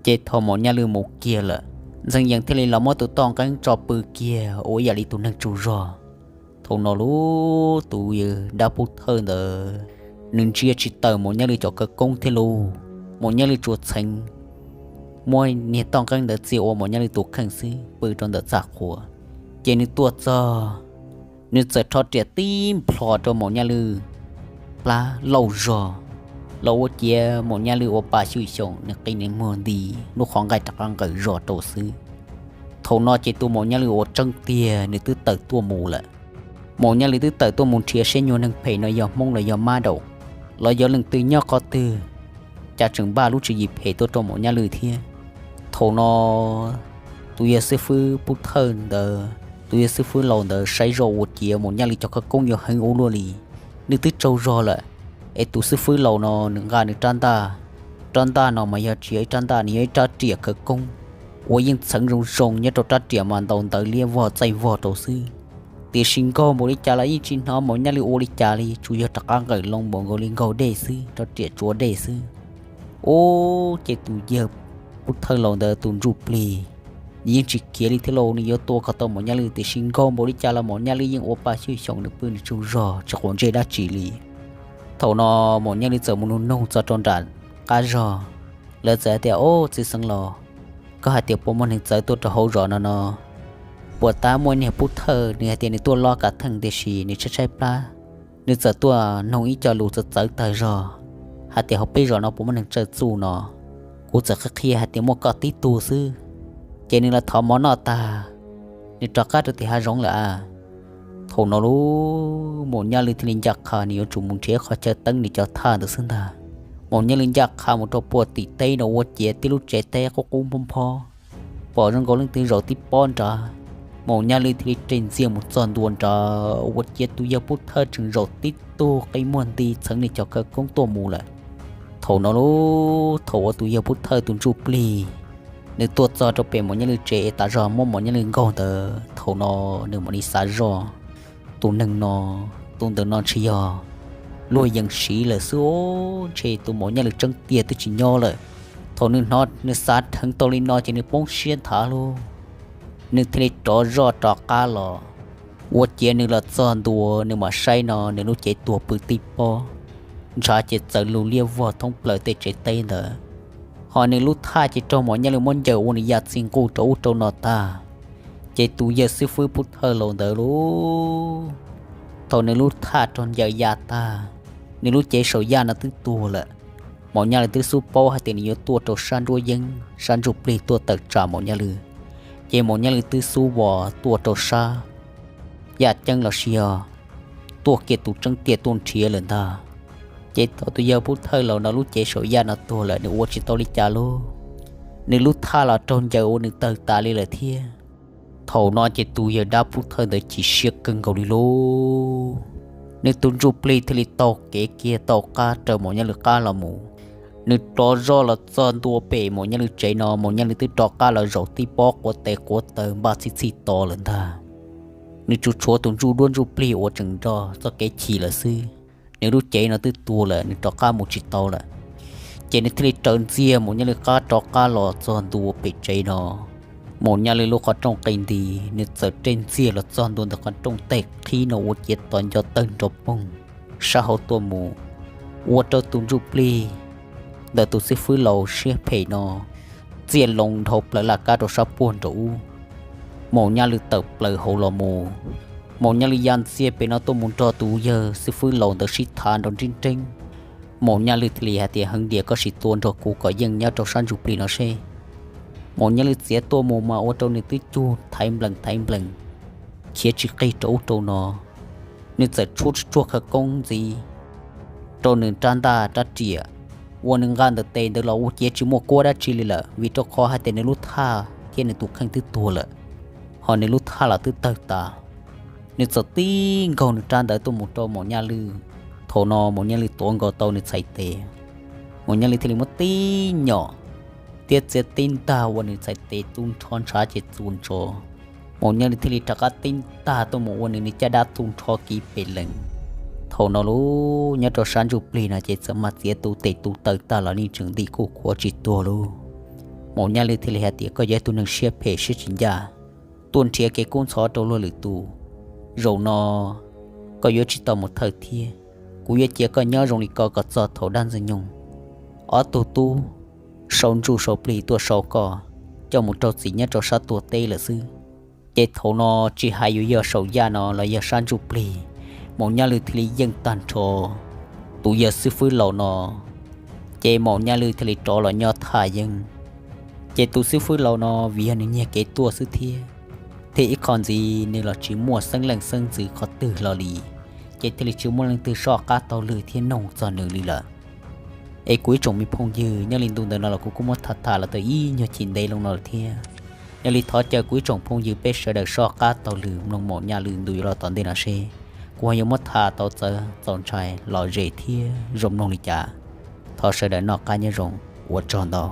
Ces thaum Maum Nyaj Lwj mus kiag lawm, Ntxhee Yees thiaj li los muab tus toj nqeeb tso pw kiag ua ib yam li tus neeg tsaug zog. Thaum no lub tus dab pub thawj ntawd, nws ntsia tsis tawm Maum Nyaj Lwj cov khawv koob thiab lauj. Maum Nyaj Lwj tsuas txheev muab niag toj nqeeb ntawd txia ua Maum Nyaj Lwj tus kheej xwb, pw rau ntawm txaj qhua. Ces nws tuaj txog, nws txawm rho riam tib nplho rau Maum Nyaj Lwj plab lauj zog, los ua ciav Maum Nyaj Lwj ua pa xyuj xyoos, nws qi nws muag nti, lub qhov nqaij rov qab nqawm zog rau xwb. Thaum no ces tus Maum Nyaj Lwj uas tseeb tiag nws twb tawm tuaj mus lawm. Maum Nyaj Lwj twb tawm tuaj mus nrhiav seb nyuag neeg phem no yog Hmoob los yog mab daum, los yog leej twg nyob qhov twg, cas tseem npaj lub tswv yim phem tuaj rau Maum Nyaj Lwj thiab. Thaum no tus yawg xib fwb pub thawj ntawd, tus yawg xib fwb laus ntawd saib zoj ua ciav Maum Nyaj Lwj cov khawv koob yuav heev ua luaj li. Nws twb tsaug zog lawm, es tus xib fwb laus no nws nqa nws rab ntaj, rab ntaj no mas yog tsis yog ib rab ntaj, nws yog ib rab riam khawv koob uas yeej txheev zoo zoo nyob rau rab riam mas ntaus ntawv liab vog txaij vog rau xwb. Tiam sis nkaug npaum li cas los yeej tsis hnov Maum Nyaj Lwj ua li cas li, tsuas yog rov qab nqawm loo npaum nkaus li nkaug dej xwb, rab riam tsuav dej xwb. Ub, ces tus yawg pub thawj laus ntawd tus ntsuj plig yeej tsis khiav li thiab lauj, nws yuav tua kom tau Maum Nyaj Lwj, tiam sis nkaug npaum li cas los Maum Nyaj Lwj yeej ua pa xyuj xyoos, nws pw nws tsaug zog tsis quav ntsej dab tsi li. Thaum no Maum Nyaj Lwj txawm mus nug noog txog rau nram qab zog, lawv txawm hais tias, ob, txiv xeev laus, koj hais tias puas muaj neeg txawv tuaj rau hauv zos no no? Puas tab muaj niag pub thawj, nws hais tias nws tuaj lob kav theej tiam sis nws tshaib tshaib plab, nws txawm tuaj noog ib co lus txawv txawv tawg zog, hais tias hauv peb zos no puas muaj neeg tsawj txuj no. Kuv txawm qhia qhia hais tias muaj koj tib tug xwb, ces nws los thov mov noj tag, nws rov qab rau tim hav zoov lawm a. Thaum no lub Maum Nyaj Lwj thiaj li ncaj qha nws yuav tsum mus nrhiav qhov chaw teeb nws cov thaj ntawd xwb ntag. Maum Nyaj Lwj ncaj qha mus rau puag tim teb no ua ciav tib lub tsev teb qub qub nphob nphob, pom zoo nkaus leej twg zaum tib pob nrad. Maum Nyaj Lwj thiaj li ris ntxiag mus txog ntua nrad ua ciav tus yawg pub thawj tseem zaum tib tug qi muag nti txheev nws cov khawv koob tuaj mus lawm. Thaum no lub thaum uas tus yawg pub thawj tus ntsuj plig nws tuaj txog rau pem Maum Nyaj Lwj tsev es tas zog muab Maum Nyaj Lwj nkaug ntawd, thaum no nws mam li xav zoj, tus neeg no, tus ntawm no ntshe yog luag yees siv lawm xwb, ntshe tus Maum Nyaj Lwj tseeb tiag twb tsis nyob lawm. Thaum nws hnov nws xav dheev tau li no ces nws poob siab nthav lauj, nws thiaj li rov zoj rov qab los. Ua ciav nws los txog ntua nws mam saib no nws lub cev tuag pw tib pob, ntshav ces txawv lug liab vog thoob plaws tej tsev teb ntawd. Hos nws lub thaj ces raug Maum Nyaj Lwj muab ncaws ua nws ya txi nquj rau ub rau no tag. Ces tus yawg xib fwb pub thawj laus ntawd lub, thaum nws lub thaj raug ncaws ya tag, nws lub cev saum yaj no twb tuag lawm. Maum Nyaj Lwj twb xub paub hais tias nws yuav tuaj rau sab nruab yeeb sab ntsuj plig tuaj tawm tsam Maum Nyaj Lwj, ces Maum Nyaj Lwj twb xub vos tuaj rau sab yaj ceeb los sis yog tuaj kiag tus tseeb tiag tuaj nrhiav lawm ntag. Ces thaum tus yawg pub thawj laus no lub cev saum yaj no tuag lawm nws ua tsis tau li cas lauj, nws lub thaj los raug ncaws ua nws tawg tas li lawm thiab. Thaum no ces tus yawg dab pub thawj ntawd chim siab kawg nkaus li lauj, nws tus ntsuj plig thiaj li taug kev kiag tau qab raws Maum Nyaj Lwj qab los mus. Nws rov zoj los txog ntua pem Maum Nyaj Lwj tsev no Maum Nyaj Lwj twb rov qab los zaum tib pob quav tes quav taw npaj txhij txhij to lawm ntag. Nws tsuas tshuav tus ntsuj duab ntsuj plig uas tseem nrog txoj kev chim lawm xwb. Nws lub cev no twb tuag lawm nws rov qab mus tsis tau lawm. Ces nws thiaj li raws ntxiag Maum Nyaj Lwj qab rov qab los txog ntua pem tsev no. Maum Nyaj Lwj lub qhov rooj qis nti, nws txawm reg ntxiag los txog ntua ntawm qhov rooj tej qhib no ua ciav to nco tawg nrov poog sab hauv tuaj mus, ua rau tus ntsuj plig ntawm tus xib fwb laus siab phem no txiaj loo dhau plaws laj kab rau sab puag nraum ub. Maum Nyaj Lwj tawm plaws hauv los mus, Maum Nyaj Lwj ya ntxiag pem no tuaj mus nrog tus yawg xib fwb laus ntawd sib tham nrov nreeb nreeb. Maum Nyaj Lwj thiaj li hais tias, Heev tiag, koj sim tua nrog kuv kom yeej nyob rau sab ntsuj plig no seb. Maum Nyaj Lwj txiav tuaj mus mas ua rau nws twb cug thaiv nplees thaiv nplees, khiav tsis qig rau ub rau no. Nws txawm tshuab tsuag khawv koob ntxiv rau nws rab ntaj rab riam, ua nws nqa ntawm tes ntawd los ua ciav tsis muaj kuab dab tsi li lawm, vim rau qhov hais tias nws lub thaj thiab nws tus kheej twb tuag lawm, ho nws lub thaj los twb tawg tas. Nws txawm tib nkaug nws rab ntawd tuaj mus rau Maum Nyaj Lwj. Thaum no Maum Nyaj Lwj tuav nkaus tau nws txhais tes, Maum Nyaj Lwj thiaj li muab tib nyom thiab txiav tib ntaj ua nws txhais tes tu nrho ntshav ces txus ntso. Maum Nyaj Lwj thiaj li rov qab tib ntaj tuaj mus ua nws nws caj dab tu nrho kiv pes lees. Thaum no lub nyob rau sab ntsuj plig no ces txawm mas txiav tu tes tu taw tag los yeej tseem nti kuj qhuav tsis tuag lauj. Maum Nyaj Lwj thiaj li hais tias, Koj yog ib tug neeg siab phem siab tsis ncaj, tuaj nrhiav kev kub ntxhov rau luag lwm tus. Zaum no koj yuav tsum tau mus thawj thiab. Kuv yuav cia koj nyob zoo li ko kom txog thaum dab ntxwg nyoog ob tug tub sau ntsuj sau plig tuaj sau koj coj mus rau txim nyob rau sab tuam teb lawm xwb. Ces thaum no tsis hais yuav yog saum yaj no los yog sab ntsuj plig, Maum Nyaj Lwj thiaj li yeej tag nrho tus yawg xib fwb laus no, ces Maum Nyaj Lwj thiaj li rov los nyob thaj yeeb. Ces tus xib fwb laus no vim yog nws nyiag kev tuaj xwb thiab, thiab ib qho ntxiv nws los tsis muaj xeeb leej xeeb ntxwv qhov twg los li, ces thiaj li tsis muaj leej twg soj qab taug lw thiab noog txog nws li lawm. Es kuv ib tsoom me phooj ywg, nyob li ntu ntawm no los kuv kuj muab tham tham los tau ib nyuag chim ntev loo no lawm thiab. Yog li thov caw kuv ib tsoom phooj ywg peb sawv daws soj qab taug lw mloog Maum Nyaj Lwj ntu yuav los tom ntej no seb kuv ho yuav muab tham tau txawv txaus ntshai lom zem thiab zoo mloog li cas. Thov sawv daws noj qab nyob zoo, ua tsaug ntau.